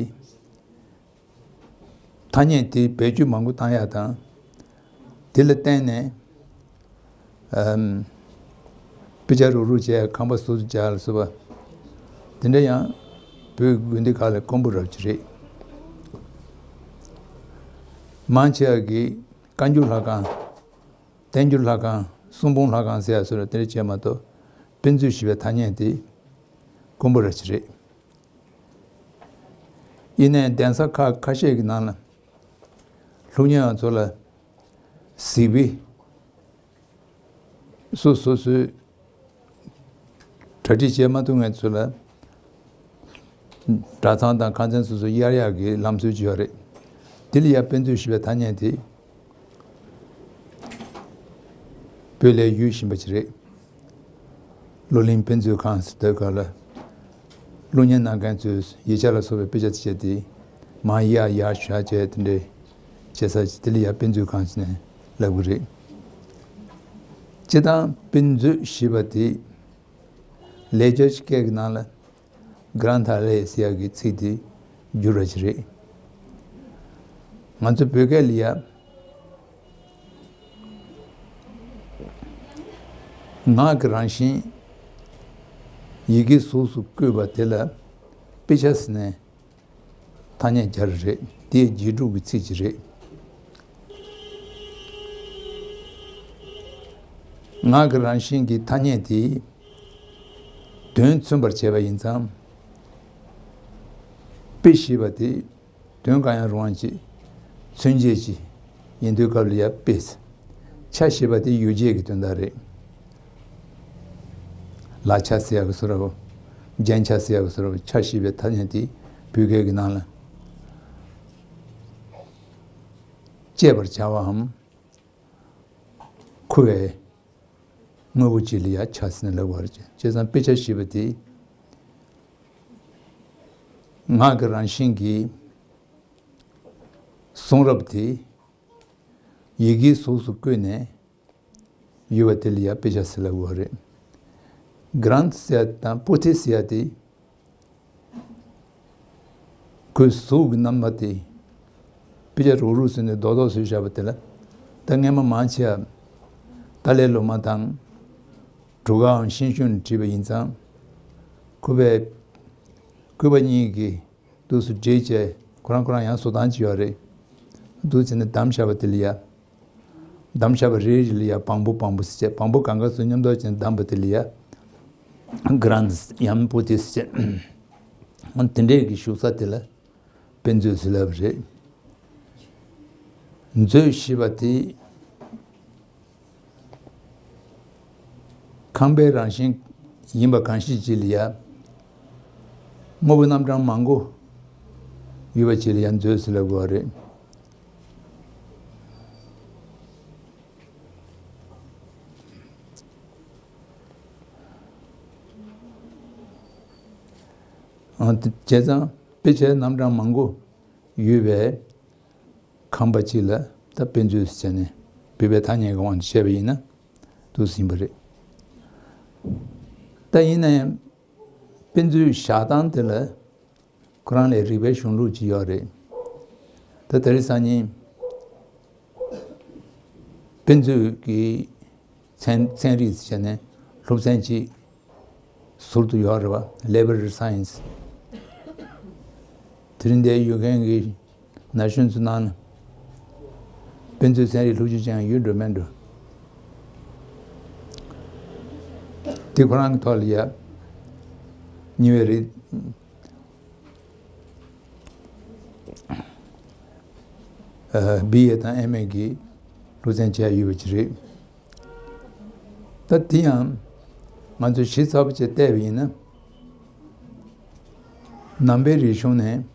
ཐ་སྙད་དེ་བེད་སྤྱོད་མང་པོ་བཏང་ཡག་དང་། དེ་ལ་བརྟེན་ནས་ཨམ། དཔེ་ཆ་རུག་རུག་བྱས་ཁང་པ་བཟོ་བཟོ་བྱས་ལ་སོགས་པ་དེ་འདྲ་ཡང་བོད་དགོན་སྡེ་ཁག་ལ་དཀོན་པོ་རབ་ཅིག་རེད། མང་ཆེ་བ་གིས་བཀའ་འགྱུར་ལྷ་ཁང་། བསྟན་འགྱུར་ལྷ་ཁང་། གསུང་འབུམ་ལྷ་ཁང་ཟེར་ཡག་སོགས་ལ་དེ་འདྲ་བྱས་མ་གཏོགས། དཔེ་མཛོད་ཞེས་པའི་ཐ་སྙད་དེ་དཀོན་པོ་རབ་ཅིག་རེད། ཡིན་ནའི་གདན་ས་ཁག་ཁ་ཤས་ཀྱི་ནང་ལ་སློབ་གཉེར་བ་ཚོ་ལ་གཟིགས་དཔེ་སོ་སོ་སོའི་གྲ་སྒྲིག་བྱེད་མ་ཐུབ་མཁན་ཚོ་ལ་གྲྭ་ཚང་དང་ཁང་ཚན་སོ་སོ་གཡར་ཡག་གི་ལམ་སྲོལ་ཅིག་ཡོད་རེད། དེ་ལ་ཡ་དཔེ་མཛོད་ཞེས་པའི་ཐ་སྙད་དེ་བོད་ལ་ཡོད་བཞིན་པ་ཅིག་རེད། བློ་གླིང་དཔེ་མཛོད་ཁང་ཟེར་དུས་སྐབས་ལ། སློབ་གཉེར་གནང་མཁན་ཚོས་ཡིག་ཆ་ལ་སོགས་པའི་དཔེ་ཆ་ཚིགས་བཅད་དེ་མར་ཡར་ཡར་བཞག་བྱས་དེ་འདྲའི་བྱེད་ས་ཅིག་དེ་ལ་ཡ་དཔེ་མཛོད་ཁང་ཟེར་ནས་ལབ་ཀྱི་རེད། སྤྱིར་བཏང་དཔེ་མཛོད་ཞེས་པ་དེ་ལེགས་སྦྱར་སྐད་ཀྱི་ནང་ལ་གྷྲཱན་ཐཱ་ལེ་ཟེར་ཡག་གི་ཚིག་དེ་བསྒྱུར་བ་ཅིག་རེད། ང་ཚོ་བོད་སྐད་ལ་ཡ། ངག་གི་རང་བཞིན་ཡི་གེའི་གཟུགས་སུ་བཀོད་པ་དེ་ལ་དཔེ་ཆ་ཟེར་ནས་ཐ་སྙད་སྦྱར་རེད། དེ་རྗེས་འཇུག་གི་ཚིག་ཅིག་རེད། ངག་གི་རང་བཞིན་གྱི་ཐ་སྙད་དེ་དོན་མཚོན་པར་བྱས་པ་ཡིན་ཙང་། དཔེ་ཞེས་པ་དེ་དོན་གང་ཡང་རུང་བ་ཅིག་མཚོན་བྱེད་ཅིག་ཡིན་དུས་སྐབས་ལ་ཡ་དཔེ། ཆ་ཞེས་པ་དེ་ཡོ་བྱད་ཀྱི་དོན་དག་རེད། ལག་ཆ་ཟེར་ཡག་གི་བཟོ་འདྲ་བོ། རྒྱན་ཆ་ཟེར་ཡག་གི་བཟོ་འདྲ་བོ། ཆ་ཞེས་པའི་ཐ་སྙད་དེ་བོད་སྐད་ཀྱི་ནང་ལ་བཅད་པར་བྱ་བའམ་འཁུ་བའི་དངོས་པོ་ཅིག་ལ་ཡ་ཆ་ཟེར་ནས་ལབ་པ་རེད། བྱས་ཙང་དཔེ་ཆ་ཞེས་པ་དེ་ངག་གི་རང་བཞིན་གྱི་གསུང་རབ་དེ་ཡི་གེའི་གཟུགས་སུ་བཀོད་ནས་ཡོད་པ་དེ་ལ་ཡ་དཔེ་ཆ་ཟེར་ལབ་དགོས་པ་རེད། གྷྲཱན་ཐ་ཟེར་དང་པོ་ཐི་ཟེར་ཡ་དེ། ཁོའི་གཟུགས་ཀྱི་རྣམ་པ་དེ། དཔེ་ཆ་རུག་རུག་བཟོས་ནས་རྡོག་རྡོག་བཟོས་བཞག་པ་དེ་ལ། ད་སྔས་མ་མང་ཆེ་བ་ཏཱ་ལའི་བླ་མ་དང་། གྲུབ་དཀའ་དབང་ཆེན་ཞུ་ནས་བྲིས་པ་ཡིན་ཙང་། ཁོ་པའི་སྐུ་པར་གཉིས་ཀྱི་འདུག་སེ་བསྒྲིགས་བྱས་ཁོ་རང་ཁོ་རང་ཡང་བཟོ་སྟངས་ཅིག་ཡོད་རེད། འདུག་བྱས་ནས་བསྡམས་བཞག་པ་དེ་ལ་ཡ། བསྡམས་བཞག་པ་རེ་རེ་ལ་ཡ་བང་པོ་བང་པོ་ཟེར་བྱས་བང་པོ་གང་ག་ཚོ་མཉམ་དུ་བྱས་ནས་བསྡམས་པ་དེ་ལ་ཡ། གྷྲཱན་ཡམ་པོ་ཐི་ཟེར་བྱས། དེ་འདྲས་ཀྱི་བཞུགས་ས་དེ་ལ་དཔེ་མཛོད་ཟེར་ལབ་པ་རེད། མཛོད་ཞེས་པ་དེ། ཁང་པའི་རང་བཞིན་ཡིན་པ་གང་ཞིག་ཅིག་ལ་ཡ། དངོས་པོ་རྣམ་གྲངས་མང་པོ་ཡོད་པ་ཅིག་ལ་ཡ་མཛོད་ཟེར་ལབ་དགོས་པ་རེད། ཨ། བྱས་ཙང་དཔེ་ཆའི་རྣམ་གྲངས་མང་པོ་ཡོད་པའི་ཁང་པ་གཅིག་ལ་ད་དཔེ་མཛོད་ཟེར་ནས་བོད་པའི་ཐ་སྙད་ཀྱི་དབང་དུ་བྱས་པ་ཡིན་ན་འདུག་ཟིན་པ་རེད། ད་ཡིན་ན་ཡང་དཔེ་མཛོད་བཞག་སྟངས་དེ་ལ་ཁོ་རང་ལ་རིག་པའི་གཞུང་ལུགས་ཅིག་ཡོད་རེད། ད་དེ་རིང་སང་ཉིན་དཔེ་མཛོད་ཀྱི་ཚན་ཚན་རིག་ཟེར་ནས་སློབ་ཚན་གཅིག་ཟུར་དུ་ཡོད་རེད་བ། Library Science། དེ་རིང་འདིར་ཡོད་མཁན་གྱི་ན་གཞོན་ཚོའི་ནང་ན་དཔེ་མཛོད་ཚན་རིག་སློབ་སྦྱོང་ཅན་ཡོད་འགྲོ་མེད་འགྲོ། དེ་ཁོ་རང་གི་ཐོག་ལ་ཡ་ཉེ་བའི་རིགས། ཨ། བི་ཨེ་དང་ཨེམ་ཨེ་གི་སློབ་ཚན་བྱས་ཡོད་པ་ཅིག་རེད། ད་དེ་ཡང་ང་ཚོས་ཞིབ་ཚགས་པོ་བྱས་བལྟས་པ་ཡིན་ན། ནང་པའི་རིག་གཞུང་ནས།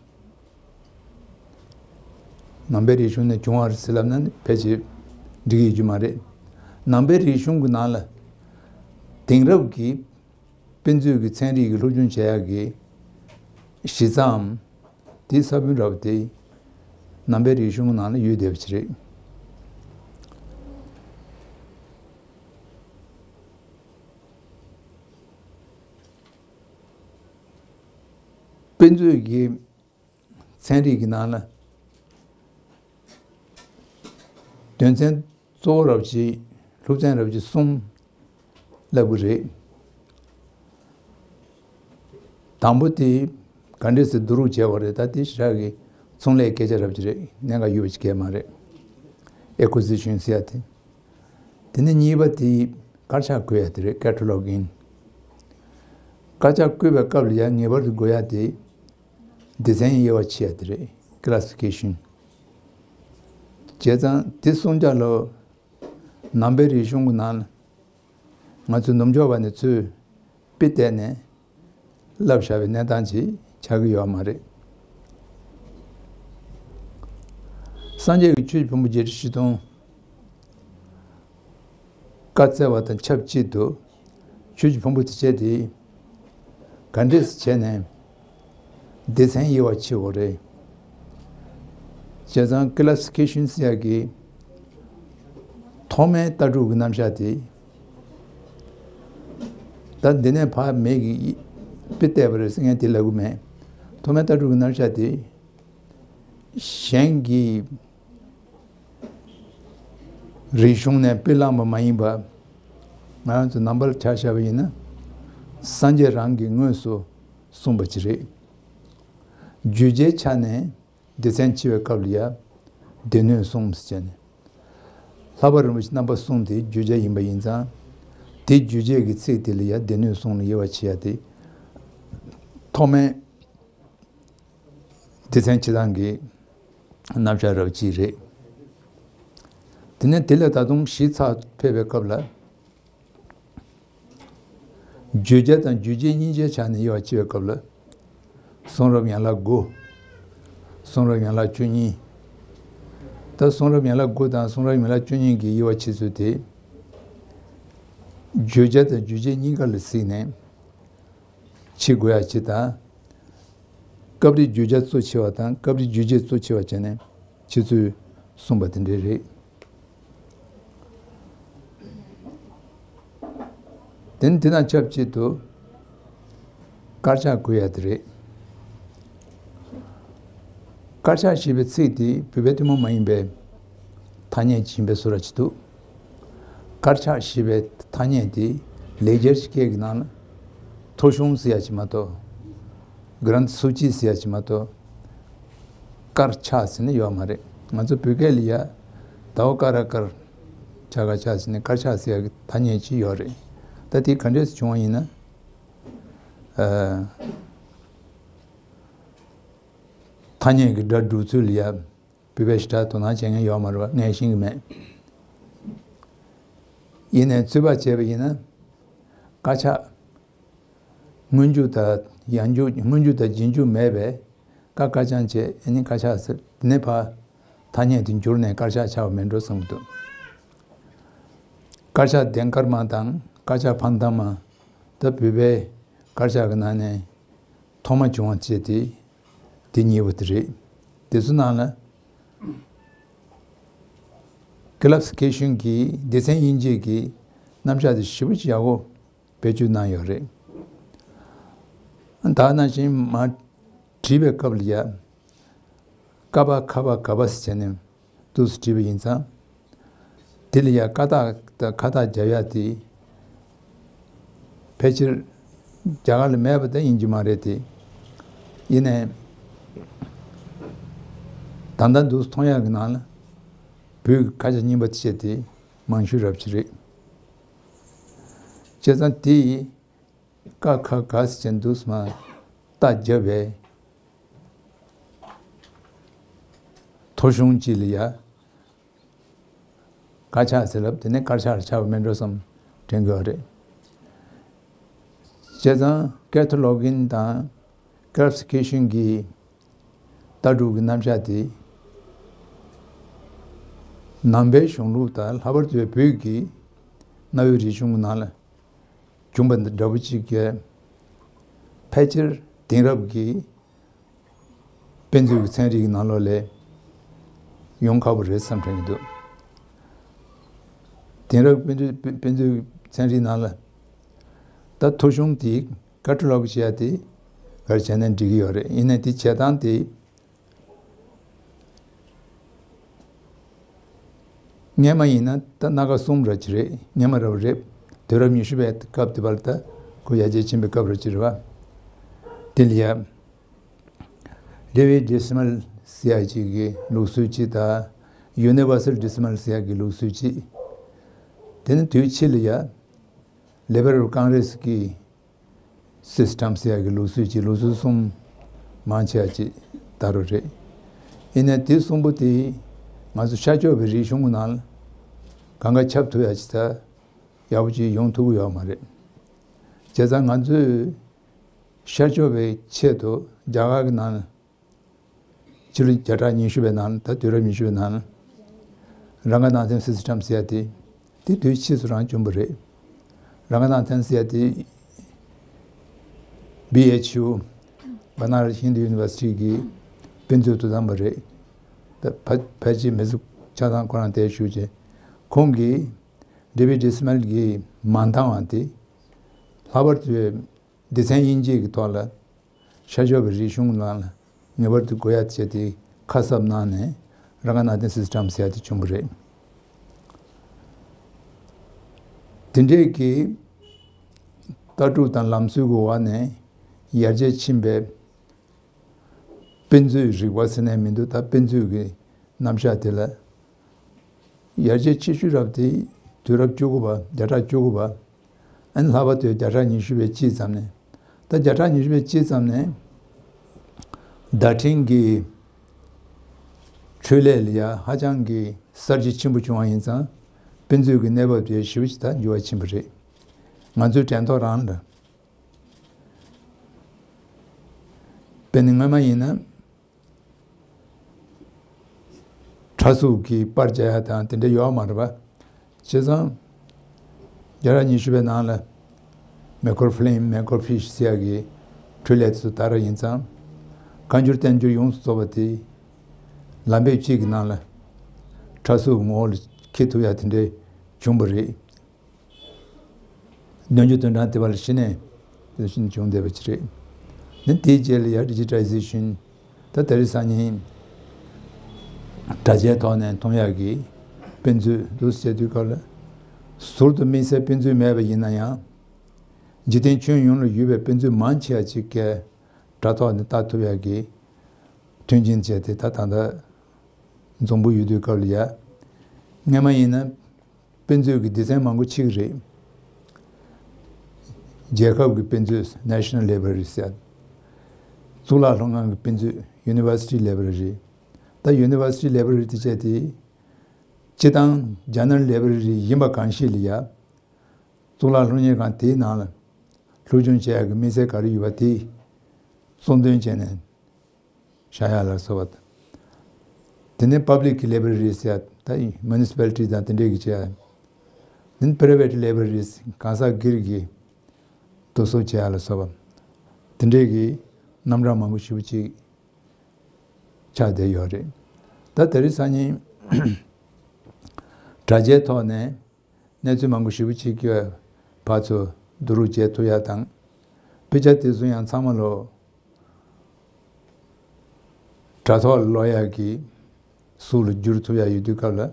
ནང་པའི་རིག་གཞུང་ནས་བྱུང་བ་རེད་ཟེར་ལབ་ན་ཕལ་ཆེར་འགྲིག་གི་ཡོད་རྒྱུ་མ་རེད། ནང་པའི་རིག་གཞུང་གི་ནང་ལ་དེང་རབས་ཀྱི་དཔེ་མཛོད་ཀྱི་ཚན་རིག་གི་སློབ་སྦྱོང་བྱེད་ཡག་གི་གཞི་རྩའམ་དེའི་ས་བོན་འདྲ་བོ་དེ་ ནང་པའི་རིག་གཞུང་ནང་ལ་ཡོད་བསྡད་པ་ཅིག་རེད། དཔེ་མཛོད་ཀྱི་ཚན་རིག་གི་ནང་ལ་དོན་ཚན་གཙོ་བོ་རབ་ཅིག་སློབ་ཚན་རབ་ཅིག་གསུམ་ལབ་གི་རེད། དང་པོ་དེ་ག་འདྲས་སེ་བསྡུ་རུབ་བྱས་པ་རེད། ད་དེ་ཞེ་དྲག་གི་ཚོང་ལས་སྐད་ཆ་རབ་ཅིག་རེད། གནད་འགག་ཡོད་པ་ཅིག་གས་མ་རེད། ཨེ་ཀུ་ཟི་ཤན་ཟེར་ཡ་དེ། དེ་ནས་གཉིས་པ་དེ་དཀར་ཆག་བཀོད་ཡ་དེ་རེད། ཀེ་ཊ་ལོག་གིང་། དཀར་ཆག་བཀོད་པའི་སྐབས་ལ་ཡང་ངེས་པར་དུ་དགོས་ཡ་དེ་སྡེ་ཚན་དབྱེ་བ་ཕྱེ་ཡ་དེ་རེད། ཀ་ལ་སི་ཕི་ཀེ་ཤན། བྱས་ཙང་དེ་གསུམ་ཆ་ལ་ནང་པའི་རིག་གཞུང་གི་ནང་ལ་ང་ཚོའི་ནུབ་ཕྱོགས་པ་ནས་ཚུར་དཔེ་བལྟས་ནས་བསླབས་བཞག་པའི་གནས་སྟངས་ཅིག་ཆགས་ཀྱི་ཡོད་མ་རེད། སངས་རྒྱས་ཀྱི་ཆོས་ཀྱི་ཕུང་པོ་བརྒྱད་ཁྲི་བཞི་སྟོང་བཀའ་སྩལ་བ་དང་ཆབས་ཅིག་ཏུ་ཆོས་ཀྱི་ཕུང་པོ་དེ་བྱས་ཏེ་ག་འདྲས་བྱས་ནས་སྡེ་ཚན་དབྱེ་བ་ཕྱེ་དགོས་རེད། བྱས་ཙང་ཀ་ལ་སི་ཕི་ཀེ་ཤན་ཟེར་ཡ་གི་ཐོག་མའི་ལྟ་གྲུབ་ཀྱི་རྣམ་གཞག་དེ། ད་འདི་ནས་ཕར་མེད་ཀྱི་དཔེ་བལྟས་པ་རེད་ཟེར་མཁན་དེ་ལབ་གི་མེད། ཐོག་མའི་ལྟ་གྲུབ་ཀྱི་རྣམ་གཞག་དེ་གཞན་གྱི་རིག་གཞུང་ནས་དཔེ་བླངས་པ་མ་ཡིན་པ། ང་རང་ཚོ་ནང་པར་ཆ་བཞག་པ་ཡིན་ན་སངས་རྒྱས་རང་གིས་དངོས་སུ་གསུངས་པ་ཅིག་རེད། བརྗོད་བྱའི་ཆ་ནས་སྡེ་ཚན་ཕྱེ་བའི་སྐབས་ལ་ཡ་སྡེ་སྣོད་གསུམ་ཟེར་བྱས་ནས། ལྷག་པར་རིན་པོ་ཆེ་རྣམ་པ་གསུམ་དེ་བརྗོད་བྱ་ཡིན་པ་ཡིན་ཙང་། དེ་བརྗོད་བྱེད་ཀྱི་ཚིག་དེ་ལ་ཡ་སྡེ་སྣོད་གསུམ་ལ་དབྱེ་བ་ཕྱེ་ཡ་དེ་ཐོག་མའི་སྡེ་ཚན་ཕྱེ་སྟངས་ཀྱི་རྣམ་གཞག་རབ་ཅིག་རེད། དེ་ནས་དེ་ལས་ད་དུང་གཞི་ཚགས་ཕེབས་པའི་སྐབས་ལ། བརྗོད་བྱ་དང་རྗོད་བྱེད་གཉིས་ཆའི་ཆ་ནས་དབྱེ་བ་ཕྱེ་བའི་སྐབས་ལ། གསུང་རབ་ཡན་ལག་དགུ། གསུང་རབ་ཡན་ལག་བཅུ་གཉིས། ད་གསུང་རབ་ཡན་ལག་དགུ་དང་གསུང་རབ་ཡན་ལག་བཅུ་གཉིས་ཀྱི་དབྱེ་བ་ཕྱེ་ཚུལ་དེ། བརྗོད་བྱ་དང་རྗོད་བྱེད་གཉིས་ཀ་ལ་གཟིགས་ནས་ཕྱེ་དགོས་ཡ་ཅིག་དང་། སྐབས་རེ་བརྗོད་བྱ་གཙོ་ཆེ་བ་དང་སྐབས་རེ་རྗོད་བྱེད་གཙོ་ཆེ་བ་བྱས་ནས་ཕྱེ་ཚུལ་གསུངས་པ་དེ་འདྲ་རེད། དེ་ནི་དེ་དང་ཆབས་ཅིག་ཏུ་དཀར་ཆག་བཀོད་ཡ་དེ་རེད། དཀར་ཆག་ཞེས་པའི་ཚིག་དེ་བོད་པའི་ཐུན་མོང་མ་ཡིན་པའི་ཐ་སྙད་ཅིག་ཡིན་པའི་བཟོ་འདྲ་ཅིག་འདུག་དཀར་ཆག་ཞེས་པའི་ཐ་སྙད་དེ་ལེགས་སྦྱར་གྱི་སྐད་ཀྱི་ནང་ལ་ཐོ་གཞུང་ཟེར་ཡ་ཅིག་མ་གཏོགས། གྷ་རན་ཐི་སུ་ཅི་ཟེར་ཡ་ཅིག་མ་གཏོགས། དཀར་ཆག་ཟེར་ནི་ཡོད་མ་རེད། ང་ཚོ་བོད་སྐད་ལ་ཡ་ད་འོ་ཀ་ར་དཀར། ཆ་ག་ཆག་ཟེར་ནི་དཀར་ཆག་ཟེར་ཡ་གི་ཐ་སྙད་ཅིག་ཡོད་རེད། ད་དེ་ག་འདྲས་སེ་བྱུང་བ་ཡིན་ན། ཨ། ཐ་སྙད་ཀྱི་སྒྲ་སྒྲུག་ཚུལ་ལ་ཡ་བོད་པས་ཞེ་དྲག་དོ་སྣང་བྱེད་མཁན་ཡོད་མ་རེད་པ། ངས་ཤེས་ཀྱི་མེད། ཡིན་ནའི་ཚོད་དཔག་བྱས་པ་ཡིན་ན། དཀར་ཆག་སྔོན་འཇུག་དང་ཡང་འཇུག་སྔོན་འཇུག་དང་རྗེས་འཇུག་མེད་པས་ཀ་ཁ་ཅང་བྱས། ཨ་ནི་དཀར་ཆག་ཟེར། དེ་ནས་ཕར་ཐ་སྙད་དེ་འགྱུར་ནས་དཀར་ཆག་ཆགས་པ་མིན་འགྲོ་བསམ་གྱི་འདུག་དཀར་ཆག་ལྡན་དཀར་མ་དང་དཀར་ཆག་ཕ་མཐའ་མ། ད་བོད་པའི་དཀར་ཆག་གི་ནང་ནས་ཐོག་མ་བྱུང་བ་བྱས་ཏེ་དེ་གཉིས་པོ་དེ་རེད། དེ་ཚོ་ནང་ལ་ཀི་ལབ་སི་ཕི་ཀེ་ཤན་གྱི་སྡེ་ཚན་དབྱེ་འབྱེད་ཀྱི་རྣམ་གཞག་དེ་ཞེ་པོ་ཅིག་ཡག་པོ་བེད་སྤྱོད་གནང་ཡོད་རེད། ད་ནང་བཞིན་མར་བྲིས་པའི་སྐབས་ལ་ཡ། ཀ་པ་ཁ་པ་ག་པ་ཟེར་བྱས་ནས་འདུག་སེ་བྲིས་པ་ཡིན་ཙང་། དེ་ལ་ཡ་ཀ་རྟགས་དང་ཁ་རྟགས་རྒྱབ་ཡ་དེ། ཕལ་ཆེར་རྒྱ་གར་ལ་མེད་པ་ད་ཡིན་གྱི་མ་རེད་དེ། ཡིན་ནའི། ད་ལྟ་འདུག་སེ་མཐོང་ཡ་གི་ནང་ལ་བོད་ཀྱི་ཁ་བྱང་རྙིང་པ་དེ་བྱས་ཏེ་མང་ཤོས་རབ་ཅིག་རེད། བྱས་ཙང་དེ་ཡི་ཀ་ཁ་ག་ཟེར་བྱས་འདུག་སེ་མར་རྟགས་བརྒྱབ་པའི་ཐོ་གཞུང་གཅིག་ལ་ཡ། དཀར་ཆག་ཟེར་ལབ། དེ་ནས་དཀར་ཆག་ལ་ཆགས་པ་མིན་འགྲོ་བསམ་དྲན་གྱི་ཡོད་རེད། བྱས་ཙང་ཀེ་ཐོ་ལོག་གིན་དང་ཀི་ལབ་སི་ཕི་ཀེ་ཤན་གྱི་ལྟ་གྲུབ་ཀྱི་རྣམ་གཞག་དེ། ནང་པའི་གཞུང་ལུགས་དང་ལྷག་པར་དུ་བོད་ཀྱི་གནའ་བོའི་རིག་གཞུང་གི་ནང་ལ་བྱུང་བ་འདི་འདྲ་པོ་ཅིག་གིས། ཕལ་ཆེར་དེང་རབས་ཀྱི་དཔེ་མཛོད་ཀྱི་ཚན་རིག་གི་ནང་ལོགས་ལས་ ཡོང་ཁག་པོ་རེད་བསམ་དྲན་གྱི་འདུག་དེང་རབས་དཔེ་མཛོད་དཔེ་མཛོད་ཚན་རིག་ནང་ལ་ད་ཐོ་གཞུང་དེ་ཀ་ཊ་ལོག་བྱས་ཏེ་ག་རེ་བྱས་ན་འགྲིག་གི་ཡོད་རེད། ཡིན་ནའི་དེ་བྱེད་སྟངས་དེ། སྔོན་མ་ཡིན་ན་ད་སྣ་ཁ་གསུམ་ར་ཅིག་རེད། སྔོན་མ་ར་བ་རེད། དུས་རབས་ཉི་ཤུ་པའི་སྐབས་དེ་བར་ད་ཁོ་ཡར་རྒྱས་ཕྱིན་པའི་སྐབས་ར་ཅིག་རེད་བ། དེ་ལ་ཡ་ཌེ་ཝིཌ་ཌི་སི་མལ་ཟེར་ཡ་ཅིག་གི་ལུགས་སྲོལ་ཅིག་དང་ཡུ་ནི་ཝར་སལ་ཌི་སི་མལ་ཟེར་ཡ་གི་ལུགས་སྲོལ་ཅིག་དེ་ནི་དུས་ཕྱིས་ལ་ཡ་ལི་བེ་རལ་ཀོང་རེས་ཀྱི་སིས་ཊམ་ཟེར་ཡ་གི་ལུགས་སྲོལ་གྱི་ལུགས་སྲོལ་གསུམ་མང་ཆེ་བ་ཅིག་དར་བ་རེད། ཡིན་ནའི་དེ་གསུམ་པོ་དེ་ང་ཚོ་ཤར་ཕྱོགས་པའི་རིག་གཞུང་གི་ནང་ལ་གང་ག་ཁྱབ་ཐུབ་ཡ་ཅིག་ད་ཡག་པོ་ཅིག་ཡོང་ཐུབ་ཀྱི་ཡོད་མ་རེད། བྱས་ཙང་ང་ཚོས་ཤར་ཕྱོགས་པའི་ཆེད་དུ་རྒྱ་གར་གྱི་ནང་ལ་ཕྱི་ལོ་བརྒྱ་ཕྲག་ཉི་ཤུ་པའི་ནང་ལ་ད་དུས་རབས་ཉི་ཤུ་པའི་ནང་ལ་རང་ག་ནང་བསྟན་སིས་ཊམ་ཟེར་ཡ་དེ་དེ་དུས་ཕྱིས་སུ་རང་བྱུང་བ་རེད། རང་ག་ནང་བསྟན་ཟེར་ཡ་དེ་བྷི་ཨེཆ་ཡུ་བ་ན་ར་ཧིན་དུ་ཡུ་ནི་ཝར་སི་ཊི་གི་དཔེ་མཛོད་དུ་བདམས་པ་རེད། ད་ཕ་ཕལ་ཆེར་མི་ཚོ་ཆ་ཚང་ཁོ་རང་དེར་བཞུགས་བྱས་ཁོང་གིས་ཌེ་ཝིཌ་ཌི་སི་མལ་གྱིས་མ་འདང་བ་དེ་ལྷག་པར་དུ་སྡེ་ཚན་དབྱེ་འབྱེད་ཀྱི་ཐོག་ལ་ཤར་ཕྱོགས་པའི་རིག་གཞུང་ནང་ལ་ངེས་པར་དུ་དགོས་ཡ་བྱས་ཏེ་ཁ་གསབ་གནང་ནས་རང་ག་ནང་བསྟན་སིས་ཊམ་ཟེར་ཡ་དེ་བྱུང་བ་རེད། དེ་འདྲས་ཀྱི་ལྟ་གྲུབ་དང་ལམ་སྲོལ་གྱི་འོག་ནས་ཡར་རྒྱས་ཕྱིན་པའི་དཔེ་མཛོད་རིག་པ་ཟེར་ནས་མི་འདུག་ད་དཔེ་མཛོད་ཀྱི་རྣམ་གཞག་དེ་ལ་ཡར་རྒྱས་ཆེ་ཤོས་རབ་དེ་དུས་རབས་བཅུ་དགུ་པ་བརྒྱ་ཕྲག་བཅུ་དགུ་པ། ཨན་ལྷག་པར་དུ་བརྒྱ་ཕྲག་ཉི་ཤུ་པའི་དཔྱིད་ཙམ་ནས། ད་བརྒྱ་ཕྲག་ཉི་ཤུ་པའི་དཔྱིད་ཙམ་ནས་བརྡ་འཕྲིན་གྱི་འཕྲུལ་ལས་ལ་ཡ་ཧ་ཅང་གི་གསར་བརྗེ་ཆེན་པོ་བྱུང་བ་ཡིན་ཙང་དཔེ་མཛོད་ཀྱི་གནས་བབ་དེ་ཞེ་པོ་ཅིག་ད་འགྱུར་བ་ཕྱིན་པ་རེད། ང་ཚོའི་དྲན་ཐོག་རང་ལ། དཔེར་ན་སྔོན་མ་ཡིན་ན། ཕྲ་གཟུགས་ཀྱི་པར་རྒྱག་ཡ་དང་དེ་འདྲ་ཡོད་མ་རེད་པ། བྱས་ཙང་། བརྒྱ་ཕྲག་ཉི་ཤུ་པའི་ནང་ལ་མེ་ཀོར་ཕི་ལིམ་མེ་ཀོར་ཕིཤ་ཟེར་ཡ་གི་འཕྲུལ་ལས་དེ་ཚོ་དར་བ་ཡིན་ཙང་། བཀའ་འགྱུར་བསྟན་འགྱུར་ཡོངས་སུ་རྫོགས་པ་དེ་ལམ་བེ་གཅིག་གི་ནང་ལ་ཕྲ་གཟུགས་ངོ་བོ་ལ་འཁྱེར་ཐུབ་ཡ་དེ་འདྲ་བྱུང་བ་རེད། སྣོད་བཅུད་དོན་གྲངས་དེ་བ་ལ་གཞི་ནས་དེ་བཞིན་བྱུང་བསྡད་པ་ཅིག་རེད། ནི་དེའི་རྗེས་ལ་ཡང་ཌི་ཇི་ཊ་ལའི་ཟེ་ཤན། ད་དེ་རིང་སང་ཉིན་དྲ་རྒྱའི་ཐོག་ནས་མཐོང་ཡག་གི་དཔེ་མཛོད་འདུག་ཟེར་དུས་སྐབས་ལ། ཟུར་དུ་དམིགས་བསལ་དཔེ་མཛོད་མེད་པ་ཡིན་ན་ཡང་། འཇིག་རྟེན་ཁྱོན་ཡོངས་ལ་ཡོད་པའི་དཔེ་མཛོད་མང་ཆེ་བ་ཅིག་གི་དྲ་ཐོག་ནས་ལྟ་ཐུབ་ཡག་གི་མཐུན་རྐྱེན་བྱས་ཏེ་ད་ད་ལྟ་འཛོམས་པོ་ཡོད་དུས་སྐབས་ལ་ཡ། སྔོན་མ་ཡིན་ན། དཔེ་མཛོད་ཀྱི་སྡེ་ཚན་མང་པོ་ཕྱེ་གི་རེད། རྒྱལ་ཁབ་ཀྱི་དཔེ་མཛོད་National Libraries ཟེར། གཙུག་ལག་སློབ་ཁང་གི་དཔེ་མཛོད་University Library། ད་University Library དེ་བྱས་ཏེ། སྤྱི་བཏང་General Library ཡིན་པ་གང་ཞིག་ལ་ཡ། གཙུག་ལག་སློབ་གཉེར་ཁང་དེའི་ནང་ལ་སློབ་སྦྱོང་བྱེད་ཡག་གི་དམིགས་བསལ་ག་རེ་ཡོད་པ་དེ་གཙོ་འདོན་བྱས་ནས། བཞག་ཡ་ལ་སོགས་པ། དེ་ནས་Public Libraries ཟེར་ཡ་ད་Municipality དང་དེ་འདྲས་ཀྱི་བྱས་ཡ། དེ་ནས་Private Libraries གང་ཟག་སྒེར་གྱི་རྡོ་སོལ་བྱེད་ཡ་ལ་སོགས་པ། དེ་འདྲས་ཀྱི་རྣམ་གྲངས་མང་པོ་ཞེ་པོ་ཅིག་ཆགས་བསྡད་ཡོད་རེད། ད་དེ་རིང་སང་ཉིན་དྲ་རྒྱའི་ཐོག་ནས། གནས་ཚུལ་མང་པོ་ཞེ་པོ་ཅིག་གིས་ཕར་ཚུར་བསྡུ་རུབ་བྱེད་ཐུབ་ཡ་དང་། དཔེ་ཆ་དེ་ཚོ་ཡང་ཚང་མ་ལོ་དྲ་ཐོག་ལ་ཀློག་ཡ་གི་གཟུགས་ལ་བསྒྱུར་ཐུབ་ཡ་ཡོད་དུས་སྐབས་ལ།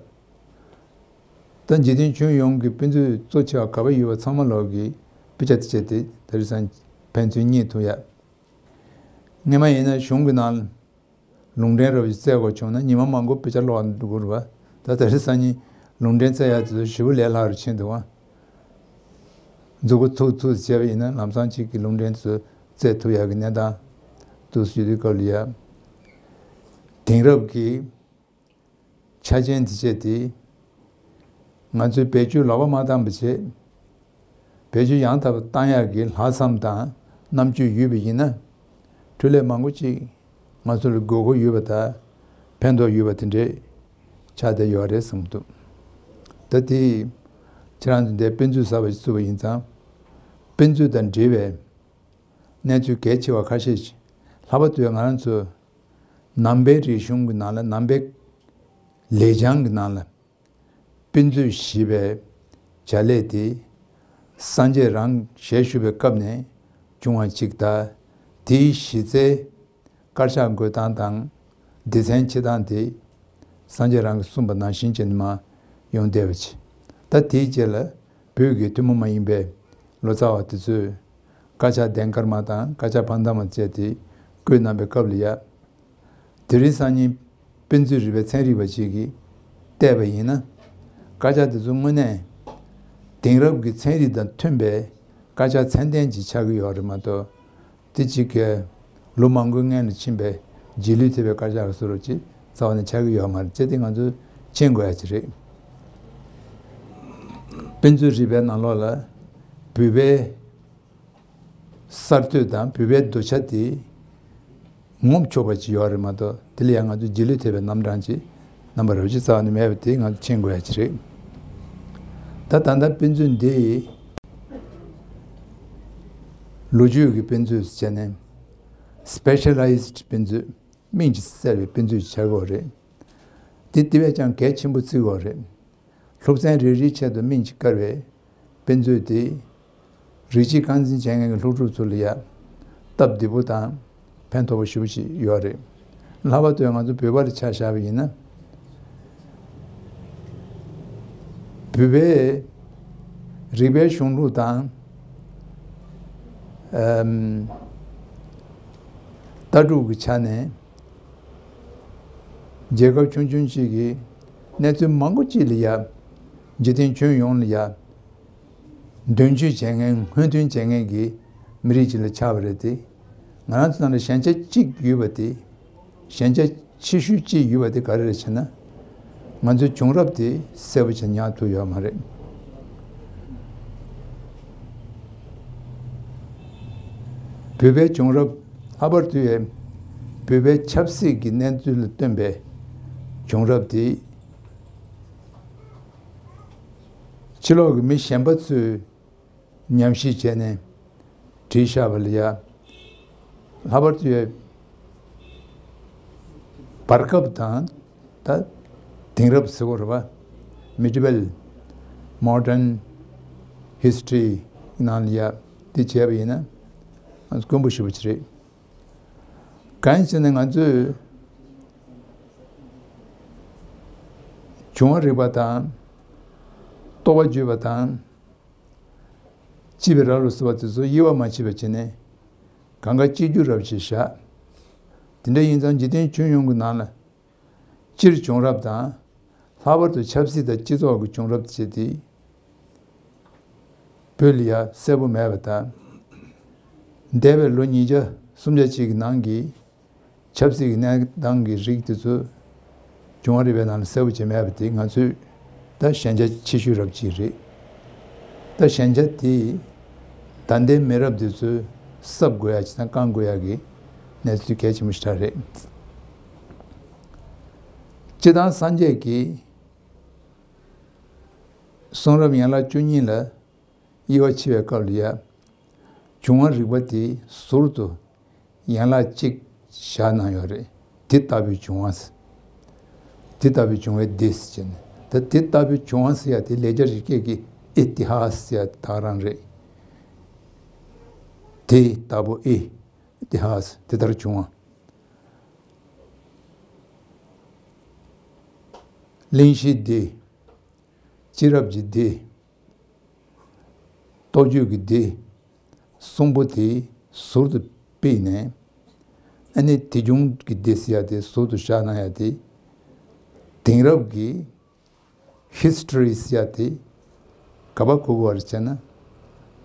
ད་འཇིག་རྟེན་ཁྱོན་ཡོངས་ཀྱི་དཔེ་མཛོད་གཙོ་ཆེ་བ་ག་པར་ཡོད་པ་ཚང་མ་ལོག་གི་དཔེ་ཆ་དེ་བྱས་ཏེ་དེ་རིང་སང་ཕན་ཚུན་རྙེད་ཐུབ་ཡ། སྔོན་མ་ཡིན་ན་གཞུང་གི་ནང་ལ་ལུང་འདྲེན་རབ་ཅིག་བཙལ་དགོས་བྱུང་ན་ཉི་མ་མང་པོ་དཔེ་ཆ་ཀློག་འགྲོ་དགོས་རེད་པ། ད་དེ་རིང་སང་ཉིན་ལུང་འདྲེན་བཙལ་ཡག་དེ་ཚོ་ཞེ་པོ་ལས་སླ་རུ་ཕྱིན་འདུག་པ། མཛུབ་གུ་ཐུག་ཐུག་བྱས་པ་ཡིན་ན་ལམ་སང་གཅིག་གི་ལུང་འདྲེན་དེ་ཚོ་བཙལ་ཐུབ་ཡག་གི་གནས་སྟངས་འདུག་ཟེར་དུས་སྐབས་ལ་ཡ། དེང་རབས་ཀྱི་ཆ་རྐྱེན་དེ་བྱས་ཏེ། ང་ཚོས་བེད་སྤྱོད་ལོག་པ་མ་བཏང་བ་བྱས། བེད་སྤྱོད་ཡང་དག་པ་བཏང་ཡག་གི་ལྷག་བསམ་དང་རྣམ་དཔྱོད་ཡོད་པ་ཡིན་ན། འཕྲུལ་ལས་མང་པོ་ཅིག་ང་ཚོ་ལ་དགོས་མཁོ་ཡོད་པ་དང་ཕན་ཐོགས་ཡོད་པ་དེ་འདྲས་ཆགས་བསྡད་ཡོད་རེད་བསམ་གྱི་འདུག་ད་དེ་ཁྱེད་རང་ཚོ་འདིར་དཔེ་མཛོད་གསར་པ་ཞིག་བཙུགས་པ་ཡིན་ཙང་། དཔེ་མཛོད་དང་འབྲེལ་བའི་གནས་ཚུལ་གལ་ཆེ་བ་ཁ་ཤས་ཤིག་ལྷག་པར་དུ་ང་རང་ཚོ་ནང་པའི་རིག་གཞུང་གི་ནང་ལ་ནང་པའི་ ལེགས་བྱང་གི་ནང་ལ། དཔེ་མཛོད་ཞེས་པའི་བྱ་ལས་དེ། སངས་རྒྱས་རང་ཞལ་བཞུགས་པའི་སྐབས་ནས་བྱུང་བ་ཅིག་དང་། དེའི་གཞི་རྩའི་དཀར་ཆག་འགོད་སྟངས་དང་། སྡེ་ཚན་ཕྱེ་སྟངས་དེ། སངས་རྒྱས་རང་གིས་གསུངས་པ་ནང་བཞིན་བྱས་ནས་མར་ཡོང་བསྡད་པ་ཅིག་ད་དེའི་རྗེས་ལ་བོད་ཀྱི་ཐུན་མོང་མ་ཡིན་པའི་ལོ་ཙཱ་བ་དེ་ཚོས་དཀར་ཆག་ལྡན་དཀར་མ་དང་དཀར་ཆག་བང་ཐང་མ་བཅས་ཏེ་བཀོད་གནང་པའི་སྐབས་ལ་ཡ། དེ་རིང་སང་ཉིན་དཔེ་མཛོད་རིག་པའི་ཚན་རིག་པ་ཅིག་གིས་བལྟས་པ་ཡིན་ན། དཀར་ཆག་དེ་ཚོ་དངོས་གནས་དེང་རབས་ཀྱི་ཚན་རིག་དང་མཐུན་པའི་དཀར་ཆག་ཚད་ལྡན་ཅིག་ཆགས་ཀྱི་ཡོད་རེད་མ་གཏོགས། དེ་གཅིག་གིས་ལོ་མང་པོའི་སྔོན་ལ་ཕྱིན་པའི་རྗེས་ལུས་ཐེབས་པའི་དཀར་ཆག་གི་བཟོ་འདྲ་ཅིག་རྩ་བ་ནས་ཆགས་ཀྱི་ཡོད་མ་རེད་ཅེས་དེ་ང་ཚོས་མཁྱེན་དགོས་ཡ་ཅིག་རེད། དཔེ་མཛོད་རིག་པའི་ནང་ལོགས་ལ་བོད་པའི་གསར་གཏོད་དང་བོད་པའི་གདུལ་བྱ་དེ་ངོམ་ཆོག་པ་ཅིག་ཡོད་རེད་མ་གཏོགས། དེ་ལ་ཡང་ང་ཚོས་རྗེས་ལུས་ཐེབས་པའི་རྣམ་གྲངས་ཅིག་རྣམ་པ་རབ་ཅིག་རྩ་བ་ནས་མེད་པ་དེ་ང་ཚོས་མཁྱེན་དགོས་ཡ་ཅིག་རེད། ད་ད་ལྟ་དཔེ་མཛོད་འདི་ལོ་རྒྱུས་ཀྱི་དཔེ་མཛོད་ཟེར་ནས་སི་པེ་ཤ་ལའི་ཛི་ཌི་དཔེ་མཛོད། སྨིན་གྱིས་གསལ་བའི་དཔེ་མཛོད་ཆགས་ཀྱི་ཡོད་རེད། དེ་དེ་བས་ཀྱང་གལ་ཆེན་པོ་བརྩི་དགོས་རེད། སློབ་ཚན་རེ་རེའི་ཆེད་དུ་སྨིན་གྱིས་བཀར་བའི་དཔེ་མཛོད་དེ། རིགས་གཅིག་རྐང་འཛིན་བྱེད་མཁན་གྱི་སློབ་ཕྲུག་ཚོ་ལ་ཡ་སྟབས་བདེ་པོ་དང་ཕན་ཐོགས་པོ་ཞེ་པོ་ཅིག་ཡོད་རེད། ལྷག་པར་དུ་ང་ཚོ་བོད་པ་ལ་ཆ་བཞག་པ་ཡིན་ན། བོད་པའི་རིག་པའི་གཞུང་ལུགས་དང་། ཨམ། ལྟ་གྲུབ་ཀྱི་ཆ་ནས་རྒྱལ་ཁབ་ཆུང་ཆུང་གཅིག་གིས་གནས་ཚུལ་མང་པོ་གཅིག་ལ་ཡ། འཇིག་རྟེན་ཁྱོན་ཡོངས་ལ་ཡ། མདུན་སྐྱོད་བྱེད་མཁན་སྔོན་ཐོན་བྱེད་མཁན་གྱི་མི་རིགས་ཅིག་ལ་ཆགས་པ་རེད་དེ། ང་རང་ཚོ་ནང་ལ་ཞན་ཆ་གཅིག་ཡོད་པ་དེ། ཞན་ཆ་ཆེ་ཤོས་གཅིག་ཡོད་པ་དེ་ག་རེ་རེད་ཟེར་ན། ང་ཚོའི་བྱུང་རབས་དེ་གསལ་པོ་བྱས་ཉར་ཐུབ་ཡོད་མ་རེད། བོད་པའི་བྱུང་རབས། ལྷག་པར་དུ་ཡང་བོད་པའི་ཆབ་སྲིད་ཀྱི་གནས་ཚུལ་ལ་བསྟུན་པའི་བྱུང་རབས་དེ། ཕྱི་ལོགས་ཀྱི་མི་གཞན་པ་ཚོས་ཉམས་ཞིབ་བྱས་ནས་བྲིས་བཞག་པ་ལ་ཡ། ལྷག་པར་དུ་ཡ་བར་སྐབས་དང་ད་དེང་རབས་ཟེར་དགོས་རེད་པ། Medieval Modern History ནང་ལ་ཡ་དེ་བྱས་པ་ཡིན་ན་དཀོན་པོ་ཞེ་པོ་ཅིག་རེད། གང་ཡིན་ཟེར་ན་ང་ཚོས་བྱུང་བ་རིག་པ་དང་། རྟོགས་པ་བརྗོད་པ་དང་། སྤྱི་པའི་རབ་ལ་སོགས་པ་དེ་ཚོ་དབྱེ་བ་མ་ཕྱེ་བ་བྱས་ནས་གང་ག་གཅིག་གྱུར་རབ་ཅིག་བཞག་དེ་འདྲ་ཡིན་ཙང་འཇིག་རྟེན་ཁྱོན་ཡོངས་ཀྱི་ནང་ལ་སྤྱིར་བྱུང་རབས་དང་། ལྷག་པར་དུ་ཆབ་སྲིད་དང་སྤྱི་ཚོགས་ཀྱི་བྱུང་རབས་བཅས་དེ་བོད་ལ་ཡ་གསལ་པོ་མེད་པ་དང་། འདས་པའི་ལོ་ཉིས་བརྒྱ་སུམ་བརྒྱ་ཅིག་གི་ནང་གི་ཆབ་སྲིད་ཀྱི་གནས་སྟངས་ཀྱི་རིགས་དེ་ཚོ་བྱུང་བ་རིག་པའི་ནང་ལ་གསལ་པོ་བྱས་མེད་པ་དེ་ང་ཚོས་ད་ཞན་ཆ་ཆེ་ཤོས་རབ་ཅིག་རེད། ད་ཞན་ཆ་དེ་ད་ལྟའི་མི་རབས་དེ་ཚོས་གསབ་དགོས་ཡ་ཅིག་དང་བསྐང་དགོས་ཡ་གི་གནས་ཚུལ་གལ་ཆེན་པོ་ཞིག་རེད། སྤྱིར་བཏང་སངས་རྒྱས་ཀྱི་གསུང་རབ་ཡན་ལག་བཅུ་གཉིས་ལ་དབྱེ་བ་ཕྱེ་བའི་སྐབས་ལ་ཡ། བྱུང་བ་རིག་པ་དེ་ཟུར་དུ་ཡན་ལག་གཅིག་བཞག་གནང་ཡོད་རེད། དེ་ལྟ་བུའི་བྱུང་བ་ཟེར། དེ་ལྟ་བུའི་བྱུང་བའི་དེ་ཟེར་ནས། ད་དེ་ལྟ་བུའི་བྱུང་བ་ཟེར་ཡ་དེ་ལེགས་སྦྱར་རི་སྐད་ཀྱི་ཨི་ཏི་ཧ་ས་ཟེར་ཡ་དེ་དག་རང་རེད། དེ་ལྟ་བུ་ཨི་ཏི་ཧ་ས་དེ་ལྟར་བྱུང་བ། གླེང་གཞིའི་སྡེ། སྤྱི་རབས་ཀྱི་སྡེ། རྟོགས་བརྗོད་ཀྱི་སྡེ། གསུམ་པོ་དེ་ཟུར་དུ་ཕུད་ནས། ཨ་ནི་དེ་བྱུང་གི་སྡེ་ཟེར་ཡ་དེ་ཟུར་དུ་བཞག་གནང་ཡ་དེ། དེང་རབས་ཀྱི་ཧི་སི་ཊོ་རི་ཟེར་ཡ་དེ་ག་པར་གོ་དགོས་པ་རེད་ཟེར་ན།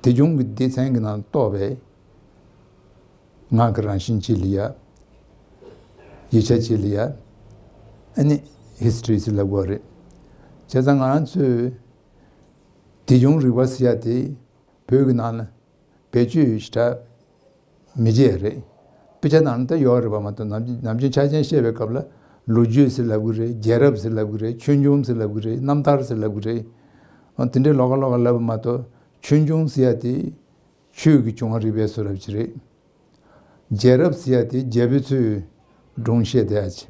དེ་བྱུང་གི་སྡེ་ཚན་གྱི་ནང་གཏོགས་པའི་ངག་གི་རང་བཞིན་ཅིག་ལ་ཡ། ཡིག་ཆ་ཅིག་ལ་ཡ། ཨ་ནི་ཧི་སི་ཊོ་རི་ཟེར་ལབ་དགོས་རེད། བྱས་ཙང་ང་རང་ཚོས་དེ་བྱུང་རིག་པ་ཟེར་ཡ་དེ་བོད་ཀྱི་ནང་ལ་བེད་སྤྱོད་ཞེ་དྲག་མི་བྱེད་རེད། དཔེ་ཆ་ནང་ལ་ད་ཡོད་རེད་པ་མ་གཏོགས། ནམ་རྒྱུན་ནམ་རྒྱུན་ཆ་རྐྱེན་བཤད་པའི་སྐབས་ལ་ལོ་རྒྱུས་ཟེར་ལབ་ཀྱི་རེད། རྒྱལ་རབས་ཟེར་ལབ་ཀྱི་རེད། ཆོས་འབྱུང་ཟེར་ལབ་ཀྱི་རེད། རྣམ་ཐར་ཟེར་ལབ་ཀྱི་རེད། འོ་དེ་འདྲའི་ལོགས་ཀ་ལོགས་ཀ་ལབ་པ་མ་གཏོགས། ཆོས་འབྱུང་ཟེར་ཡ་དེ་ཆོས་ཀྱི་བྱུང་བ་རིག་པའི་བཟོ་འདྲ་ཅིག་རེད། རྒྱལ་རབས་ཟེར་ཡ་དེ་རྒྱལ་པོ་ཚོས་སྒྲུང་བཤད་བསྡད་ཡ་ཅིག་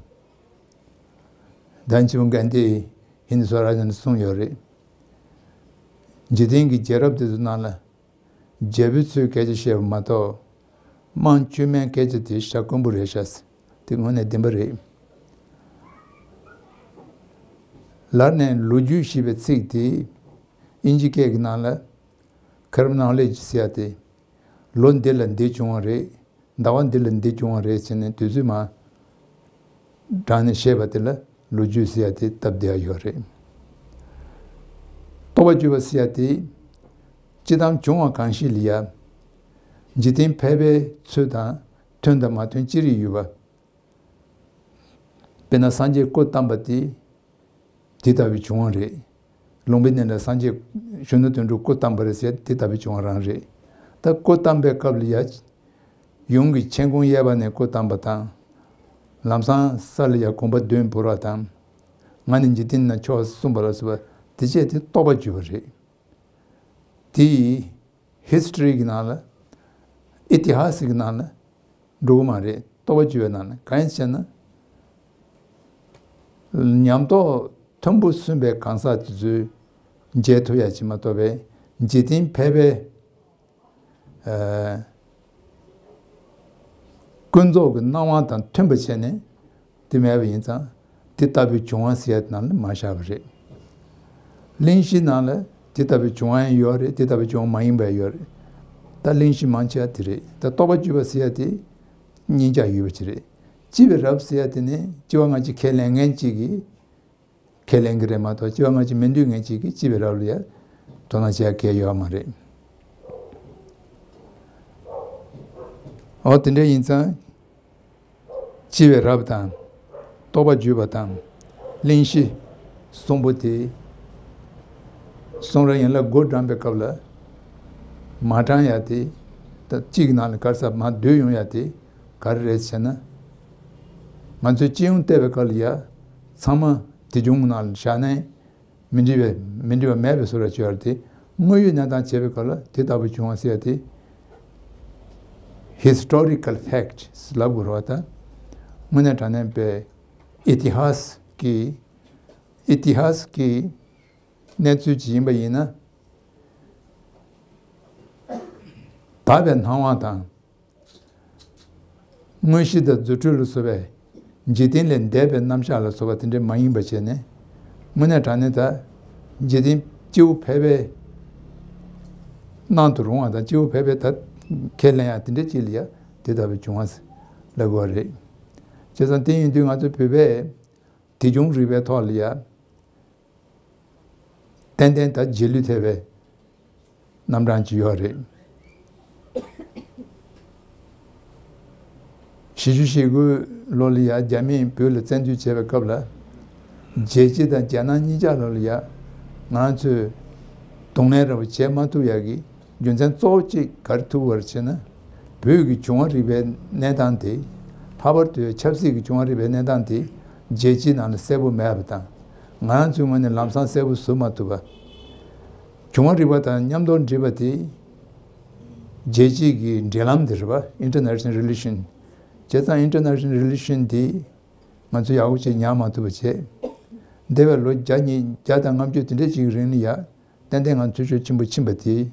ལྡན་ཆེན་པོ་གན་དྷི་ཧིན་སྭ་རཱ་ཇ་ནས་གསུངས་ཡོད་རེད། འཇིག་རྟེན་གྱི་རྒྱལ་རབས་དེ་ཚོའི་ནང་ལ། རྒྱལ་པོའི་ཚུལ་སྐད་ཆ་བཤད་པ་མ་གཏོགས། དམངས་བཅོས་མའི་སྐད་ཆ་དེ་ཤ་དཀོན་པོ་རེད་ཤག་དེ་དངོས་གནས་བདེན་པ་རེད། ལར་ནས་ལོ་རྒྱུས་ཞེས་པའི་ཚིག་དེ་ཨིན་ཇི་སྐད་ཀྱི་ནང་ལ་ཁར་མི་ནོ་ལོ་ཇི་ཟེར་ཡ་དེ། ལོ་འདི་ལ་འདི་བྱུང་བ་རེད། ཟླ་བ་འདི་ལ་འདི་བྱུང་བ་རེད་ཟེར་ནས་དུས་ཚོད་མ་དྲངས་ནས་བཤད་པ་དེ་ལ་ལོ་རྒྱུས་ཟེར་ཡ་དེ་སྟབས་བདེ་བ་ཡོད་རེད། རྟོག་པ་བརྗོད་པ་ཟེར་ཡ་དེ། སྤྱི་བཏང་བྱུང་བ་གང་ཞིག་ལ་ཡ། འཇིག་རྟེན་ཕལ་པའི་ཚུལ་དང་མཐུན་དང་མ་མཐུན་ཅི་རིགས་ཡོད་པ། དཔེར་ན་སངས་རྒྱས་སྐུ་བལྟམས་པ་དེ། དེ་ལྟ་བུའི་བྱུང་བ་རེད། ལུང་པའི་གནས་ལ་སངས་རྒྱས་གཞོན་ནུ་དོན་གྲུབ་སྐུ་བལྟམས་པ་རེད་ཟེར་དེ་ལྟ་བུའི་བྱུང་བ་རང་རེད། ད་སྐུ་བལྟམས་པའི་སྐབས་ལ་ཡ། ཡུམ་གྱི་མཆན་ཁུང་གཡས་པ་ནས་སྐུ་བལྟམས་པ་དང་། ལམ་སང་ས་ལ་ཡ་གོམ་པ་བདུན་བོར་བ་དང་། ང་ནི་འཇིག་རྟེན་ན་མཆོག་གསུངས་པ་ལ་སོགས་པ་དེ་བཅས་དེ་རྟོག་པ་བརྗོད་པ་རེད། དེ་ཡི་ཧིས་ཊོ་རི་གི་ནང་ལ། ཨི་ཏི་ཧ་སི་གི་ནང་ལ་འགྲོ་གི་མ་རེད། རྟོག་པ་བརྗོད་པའི་ནང་ལ་གང་ཡིན་ཟེར་ན། ཉམས་རྟོགས་མཐོན་པོ་སོན་པའི་གང་ཟག་དེ་ཚོས་མཇལ་ཐུབ་ཡ་ཅིག་མ་གཏོགས་པའི་འཇིག་རྟེན་ཕལ་པའི་ཨ། ཀུན་རྫོབ་ཀྱི་སྣང་བ་དང་མཐུན་པ་བྱས་ནས་དེ་མེད་པ་ཡིན་ཙང་དེ་ལྟ་བུའི་བྱུང་བ་ཟེར་ཡ་དེ་ནང་ལ་མ་བཞག་པ་རེད། གླེང་གཞི་ནང་ལ་དེ་ལྟ་བུའི་བྱུང་བ་ཡང་ཡོད་རེད། དེ་ལྟ་བུའི་བྱུང་བ་མ་ཡིན་པ་ཡང་ཡོད་རེད། ད་གླེང་གཞི་མང་ཆེ་བ་དེ་རེད། ད་རྟོག་པ་བརྗོད་པ་ཟེར་ཡ་དེ་གཉིས་ཆ་ཡོད་པ་ཅིག་རེད། སྤྱི་བའི་རབས་ཟེར་ཡ་དེ་ནི་སྤྱི་བ་སྔ་ཕྱི་ཁས་ལེན་མཁན་གཅིག་གིས། ཁས་ལེན་གྱི་རེད་མ་གཏོགས་སྤྱི་བ་སྔ་ཕྱི་མི་འདུས་མཁན་གཅིག་གིས་སྤྱི་བའི་རབས་ལ་ཡ་དོ་སྣང་བྱེད་ཡ་གལ་ཡོད་མ་རེད། འོ་དེ་འདྲ་ཡིན་ཙང་། སྤྱི་བའི་རབས་དང་། རྟོག་པ་བརྗོད་པ་དང་། གླེང་གཞི། གསུམ་པོ་དེ། གསུང་རབ་ཡན་ལག་དགུ་བགྲང་པའི་སྐབས་ལ། མ་བགྲང་ཡ་དེ། ད་གཅིག་གི་ནང་ལ་ག་རེ་ཟེར་མར་བསྡུས་ཡོང་ཡ་དེ། ག་རེ་རེད་ཟེར་ན། ང་ཚོས་སྤྱི་ཡོངས་བལྟས་པའི་སྐབས་ལ་ཡ། ཚང་མ་དེ་བྱུང་ནང་ལ་བཞག་ནས། མི་འགྲིག་པའི་མི་འགྲིག་པ་མེད་པའི་བཟོ་འདྲ་བྱེད་ཡ་དེ། དངོས་ཡོད་གནས་སྟངས་བྱས་པའི་སྐབས་ལ་དེ་ལྟ་བུ་བྱུང་བ་ཟེར་ཡ་དེ། ཧིས་ཊོ་རི་ཀལ་ཕེག་ཊི་ལབ་དགོས་རེད་བ་ད། དངོས་གནས་དྲང་གནས་པའི་ཨི་ཏི་ཧ་སི་ཀྱི། ཨི་ཏི་ཧ་སི་ཀྱི་གནས་ཚུལ་ཅིག་ཡིན་པ་ཡིན་ན། དག་པའི་སྣང་བ་དང་། དངོས་གཞི་དང་རྫུ་འཕྲུལ་ལ་སོགས་པའི་འཇིག་རྟེན་ལས་འདས་པའི་རྣམ་གཞག་ལ་སོགས་པ་དེ་འདྲ་མ་ཡིན་པ་བྱས་ནས། དངོས་གནས་དྲང་གནས་ད་འཇིག་རྟེན་སྤྱི་བོ་ཕལ་པའི་སྣང་དུ་རུང་བ་དང་སྤྱི་བོ་ཕལ་པའི་ད་ཁས་ལེན་ཡ་དེ་འདྲ་ཅིག་ལ་ཡ་དེ་ལྟ་བུའི་བྱུང་བ་ལབ་དགོས་པ་རེད། བྱས་ཙང་དེ་ཡིན་དུས་ང་ཚོ་བོད་པས་དེ་བྱུང་རིག་པའི་ཐོག་ལ་ཡ། ཏན་ཏན་ད་རྗེས་ལུས་ཐེབས་པའི་རྣམ་གྲངས་ཅིག་ཡོད་རེད། བཞི་བཅུ་ཞེ་དགུ་ལོ་ལ་ཡ་རྒྱ་མིས་བོད་ལ་བཙན་འཛུལ་བྱས་པའི་སྐབས་ལ། རྒྱལ་སྤྱི་དང་རྒྱལ་ནང་གཉིས་ཆ་ལོ་ལ་ཡ་ང་ཚོས་གདོང་ལེན་ར་བ་བྱེད་མ་ཐུབ་ཡ་གི་རྒྱུ་མཚན་གཙོ་བོ་གཅིག་ག་རེ་ཐུག་པ་རེད་ཟེར་ན། བོད་ཀྱི་བྱུང་བ་རིག་པའི་གནས་སྟངས་དེ། ལྷག་པར་དུ་ཆབ་སྲིད་ཀྱི་བྱུང་བ་རིག་པའི་གནས་སྟངས་དེ་རྒྱལ་སྤྱིའི་ནང་ལ་གསལ་པོ་མེད་པ་དང་། ང་རང་ཚོའི་ངོས་ནས་ལམ་སང་གསལ་པོ་བཟོ་མ་ཐུབ་པ། བྱུང་བ་རིག་པ་དང་མཉམ་དུ་འདྲེས་པ་དེ་རྒྱལ་སྤྱིའི་གི་འབྲེལ་ལམ་དེ་རེད་པ། International Relation། བྱས་ཙང་International Relation་དེ་ང་ཚོས་ཡག་པོ་ཅིག་ཉར་མ་ཐུབ་པ་བྱས། འདས་པའི་ལོ་བརྒྱ་ཉིས་བརྒྱ་དང་ལྔ་བཅུ་དེ་འདྲ་ཅིག་གི་རིང་ལ་ཡ། ཏན་ཏན་ང་ཚོས་ཤུགས་ཆེན་པོ་ཕྱིན་པ་དེ།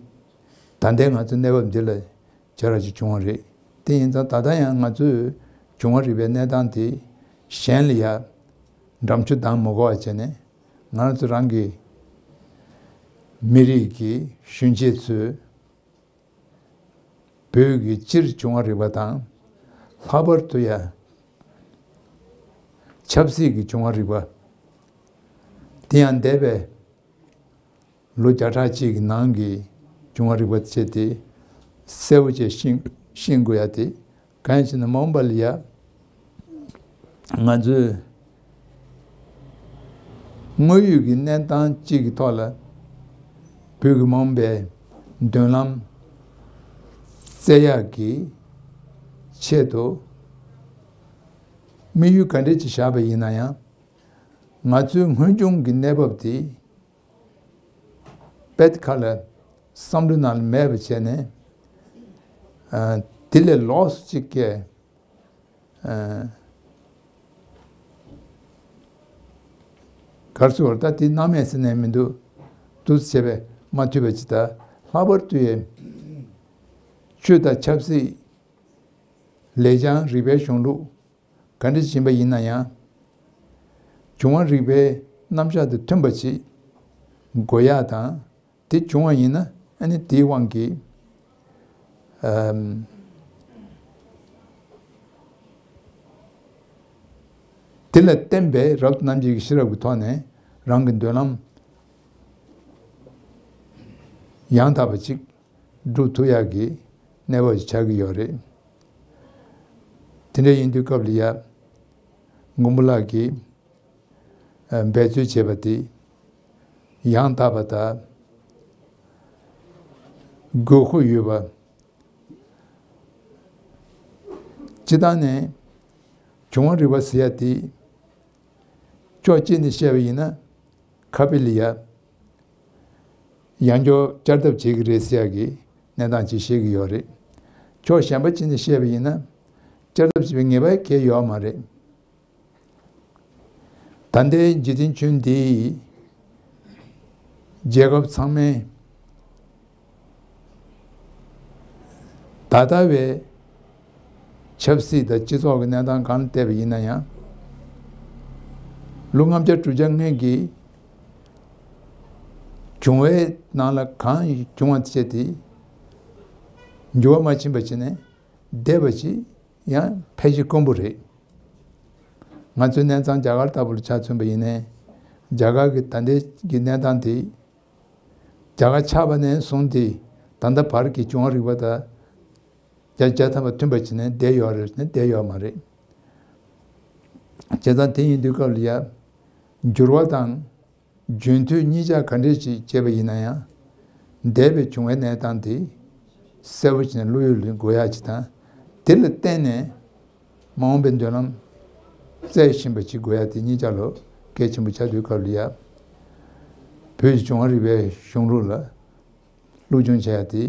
ད་ལྟའི་ང་ཚོའི་གནས་བབ་འདི་ལ་བྱ་ར་ཅིག་བྱུང་བ་རེད། དེ་ཡིན་ཙང་ད་ལྟ་ཡང་ང་ཚོས་བྱུང་བ་རིག་པའི་གནས་སྟངས་དེ་གཞན་ལ་ཡ་འགྲམ་ཆུ་ལྡང་མ་དགོས་པ་བྱས་ནས། ང་ཚོ་རང་གི་མི་རིགས་ཀྱི་གཞོན་སྐྱེས་ཚོས་བོད་ཀྱི་སྤྱིར་བྱུང་བ་རིག་པ་དང་། ལྷག་པར་དུ་ཡ་ཆབ་སྲིད་ཀྱི་བྱུང་བ་རིག་པ་དེ་ཡང་འདས་པའི་ལོ་བརྒྱ་ཕྲག་གཅིག་གི་ནང་གི་བྱུང་བ་རིག་པ་བྱས་ཏེ་གསལ་པོ་བྱས་ཤེས་ཤེས་དགོས་ཡ་དེ་གང་ཡིན་ཞེ་ན། མ་འོངས་པ་ལ་ཡ་ང་ཚོས་དངོས་ཡོད་ཀྱི་གནས་སྟངས་གཅིག་གི་ཐོག་ལ་བོད་ཀྱི་མ་འོངས་པའི་མདུན་ལམ་བཙལ་ཡག་གི་ཆེད་དུ་དམིགས་ཡུལ་ག་འདྲ་ཅིག་བཞག་པ་ཡིན་ན་ཡང་། ང་ཚོའི་སྔོན་བྱུང་གི་གནས་བབ་དེ་དཔེ་ཁ་ལ་བསམ་བློའི་ནང་ལ་མེད་པ་བྱས་ནས། ཨ། དེ་ལས་ལོགས་སུ་གཅིག་གི། ཨ། གར་སོང་བར་ད་དེ་སྣང་མེད་ཟེར་ནས་མི་འདུག་འདུག་བྱས་པས་མ་ཐུབ་པ་ཅིག་ད་ལྷག་པར་དུ་ཡང་ཆོས་དང་ཆབ་སྲིད་ལེགས་བྱང་རིག་པའི་གཞུང་ལུགས་ག་འདྲ་ཞིག་ཡིན་པ་ཡིན་ན་ཡང་། བྱུང་བ་རིག་པའི་རྣམ་གཞག་དང་མཐུན་པ་ཞིག་དགོས་ཡག་དང་། དེ་བྱུང་བ་ཡིན་ན་ཨ་ནི་དེའི་དབང་གིས་ཨམ། དེ་ལ་བརྟེན་པའི་རབ་ཏུ་རྣམ་འབྱེད་ཀྱི་ཤེས་རབ་ཀྱི་ཐོག་ནས་རང་གི་མདུན་ལམ་ཡང་དག་པ་ཅིག་སྒྲུབ་ཐུབ་ཡག་གི་གནས་བབ་ཅིག་ཆགས་ཀྱི་ཡོད་རེད། དེ་འདྲ་ཡིན་དུས་སྐབས་ལ་ཡ། མགོན་པོ་ལགས་ཀྱིས་འབད་རྩོལ་བྱས་པ་དེ་ཡང་དག་པ་དང་དགོས་མཁོ་ཡོད་པ། སྤྱིར་བཏང་ནས་བྱུང་བ་རིག་པ་ཟེར་ཡ་དེ་ཕྱོགས་གཅིག་ནས་བཤད་པ་ཡིན་ན་ཁ་དཔེ་ལ་ཡ། ཡང་བསྐྱར་བསྐྱར་ལྡབ་བྱེད་ཀྱི་རེད་ཟེར་ཡག་གི་གནས་སྟངས་ཅིག་བཤད་ཀྱི་ཡོད་རེད། ཕྱོགས་གཞན་པ་ཅིག་ནས་བཤད་པ་ཡིན་ན། བསྐྱར་ལྡབ་བྱེད་པའི་ངེས་པ་གང་ཡང་ཡོད་མ་རེད། ད་ལྟའི་འཇིག་རྟེན་ཁྱོན་འདིའི་རྒྱལ་ཁབ་ཚང་མའི་ད་ལྟ་བའི་ཆབ་སྲིད་དང་སྤྱི་ཚོགས་ཀྱི་གནས་སྟངས་གང་ལ་བལྟས་པ་ཡིན་ན་ཡང་། ལོ་ལྔ་བརྒྱ་དྲུག་བརྒྱ་སྔོན་གྱི་བྱུང་བའི་ནང་ལ་གང་བྱུང་བ་བྱས་ཏེ་འགྱུར་བ་མ་ཕྱིན་པ་བྱས་ནས་བསྡད་པ་ཞིག་ཡང་ཕལ་ཆེར་དཀོན་པོ་རེད། ང་ཚོའི་གནས་ཚང་རྒྱ་གར་ལྟ་བུ་ལ་ཆ་མཚོན་པ་ཡིན་ནའི། རྒྱ་གར་གྱི་ད་ལྟའི་གི་གནས་སྟངས་དེ། རྒྱ་གར་ཆགས་པ་ནས་བཟུང་སྟེ་ད་ལྟ་བར་གྱི་བྱུང་བ་རིག་པ་དང་རྒྱ་རྒྱ་ཐམ་པ་མཐུན་པ་བྱས་ནས་བསྡད་ཡོད་རེད་ཟེར་ན་བསྡད་ཡོད་མ་རེད། བྱས་ཙང་དེ་ཡིན་དུས་སྐབས་ལ་ཡ། འགྱུར་བ་དང་རྒྱུན་མཐུད་གཉིས་ཆ་ག་འདྲས་ཞིག་བྱས་པ་ཡིན་ན་ཡང་། འདས་པའི་བྱུང་བའི་གནས་སྟངས་དེ་གསལ་པོ་བྱས་ནས་བློ་ཡུལ་ལ་འགོད་ཡག་ཅིག་དང་། དེ་ལ་བརྟེན་ནས། མ་འོངས་པའི་མདུན་ལམ་བཙལ་བཞིན་པ་ཅིག་དགོས་ཡ་དེ་གཉིས་ཆ་ལོ་གལ་ཆེན་པོ་ཆགས་དུས་སྐབས་ལ་ཡ། བོད་ཀྱི་བྱུང་བ་རིག་པའི་གཞུང་ལུགས་ལ་སློབ་སྦྱོང་བྱ་ཡ་དེ་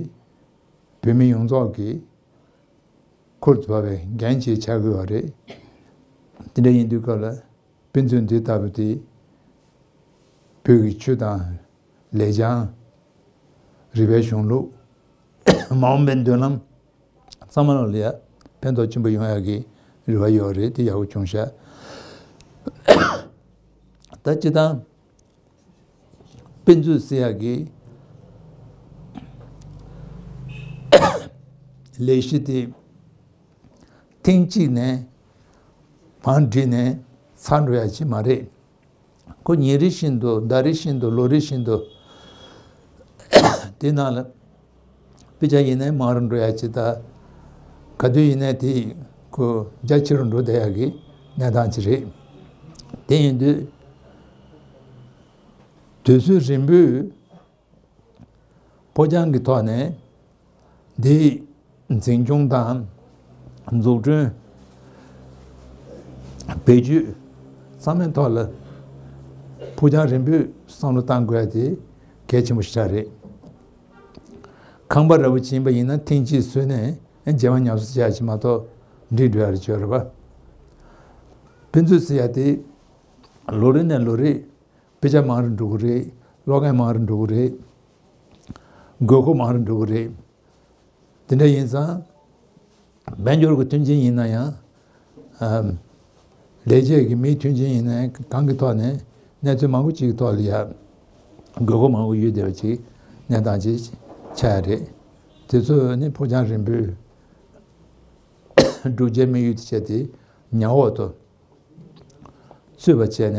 བོད་མི་ཡོངས་རྫོགས་ཀྱི་ཁུར་དུ་བབས་པའི་འགན་ཅིག་ཆགས་དགོས་པ་རེད། དེ་འདྲ་ཡིན་དུས་སྐབས་ལ་དཔེ་མཛོད་འདི་ལྟ་བུ་དེ་བོད་ཀྱི་ཆོས་དང་ལེགས་བྱང་། རིག་པའི་གཞུང་ལུགས། མ་འོངས་པའི་མདུན་ལམ། ཚང་མ་ལ་ཡ་ཕན་ཐོགས་ཆེན་པོ་ཡོང་ཡག་གི་རེ་བ་ཡོད་རེད། དེ་ཡག་པོ་བྱུང་ཤག་ད་སྤྱིར་བཏང་དཔེ་མཛོད་ཟེར་ཡག་གི་ལས་གཞི་དེ་ཐེངས་གཅིག་ནས་བང་བསྒྲིགས་ནས་ཚར་འགྲོ་ཡག་ཅིག་མ་རེད། ཁོ་ཉིན་རེ་བཞིན་དུ་ཟླ་རེ་བཞིན་དུ་ལོ་རེ་བཞིན་དུ་དེ་ནང་ལ་དཔེ་ཆ་ཡིན་ནའི་མང་རུ་འགྲོ་ཡག་ཅིག་དང་། ག་དུས་ཡིན་ནའི་དེ་ཁོ་རྒྱ་ཆེ་རུ་འགྲོ་བསྡད་ཡག་གི་གནས་སྟངས་ཅིག་རེད། དེ་ཡིན་དུས་དུས་ཚོད་རིང་པོའི་ཕོ་བྲང་གི་ཐོག་ནས་འདིའི་འཛིན་སྐྱོང་དང་འཛུགས་སྐྲུན། བེད་སྤྱོད་ཚང་མའི་ཐོག་ལ་ཕོ་བྲང་རིང་པོས་བསམ་བློ་བཏང་དགོས་ཡ་དེ་གལ་ཆེན་པོ་ཞིག་རེད། ཁང་པ་འདྲ་པོ་ཅིག་ཡིན་པ་ཡིན་ན་ཐེངས་གཅིག་བཟོས་ནས་རྗེས་མ་ཉམས་གསོ་བྱ་ཡ་ཅིག་མ་གཏོགས་འགྲིག་འགྲོ་ཡ་རེད་ཅོ་རེད་པ། དཔེ་མཛོད་ཟེར་ཡ་དེ་ལོ་རེ་ནས་ལོ་རེ་དཔེ་ཆ་མང་རུ་འགྲོ་གི་རེད། ཀློག་མཁན་མང་རུ་འགྲོ་གི་རེད། དགོས་མཁོ་མང་རུ་འགྲོ་གི་རེད། དེ་འདྲ་ཡིན་ཙང་། དཔལ་འབྱོར་གྱི་མཐུན་རྐྱེན་ཡིན་ན་ཡང་། ཨམ། ལས་བྱེད་ཀྱི་མིའི་མཐུན་རྐྱེན་ཡིན་ན་ཡང་གང་གི་ཐོག་ནས་གནས་ཚུལ་མང་པོ་ཅིག་གི་ཐོག་ལ་ཡ། དགོས་མཁོ་མང་པོ་ཡོད་བསྡད་པ་ཅིག་གནས་སྟངས་ཅིག་ཆགས་ཡ་རེད། དེ་ཚོ་ནི་ཕོ་བྲང་རིང་པོའི་བསྒྲུབ་བྱའི་དམིགས་ཡུལ་དེ་བྱས་ཏེ་ཉམས་འོག་ཏུ་ཚུད་པ་བྱས་ནས་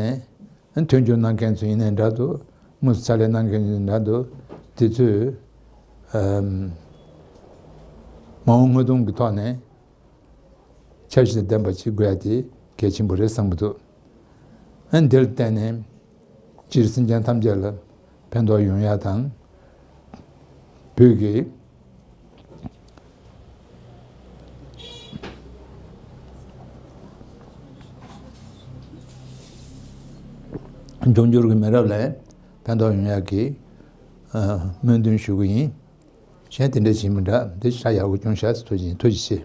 མཐུན་འགྱུར་གནང་མཁན་ཚོ་ཡིན་ནའི་འདྲ་འདུག་དངོས་སུ་ཕྱག་ལས་གནང་མཁན་ཚོ་ཡིན་ནའི་འདྲ་འདུག་དེ་ཚོས་ཨམ། མ་འོངས་དངོས་དོན་གྱི་ཐོག་ནས་འཆར་གཞི་དང་ལྡན་པ་ཞིག་དགོས་ཡ་དེ་གལ་ཆེན་པོ་རེད་བསམ་གྱི་འདུག་ཨ་འདིར་བརྟེན་ནས་སྤྱིར་སེམས་ཅན་ཐམས་ཅད་ལ་ཕན་ཐོགས་ཡོང་ཡ་དང་། བོད་ཀྱི་འབྱུང་འགྱུར་གྱི་མི་རབས་ལ་ཕན་ཐོགས་ཡོང་ཡ་གི་ཨ་སྨོན་འདུན་ཞུ་གི་ཡིན། གཞན་དེ་འདྲ་ཞིག་མི་འདྲ། འདི་ཤ་ཡག་པོ་སྐྱོང་ཤག་ཐུགས་རྗེ་ཆེ།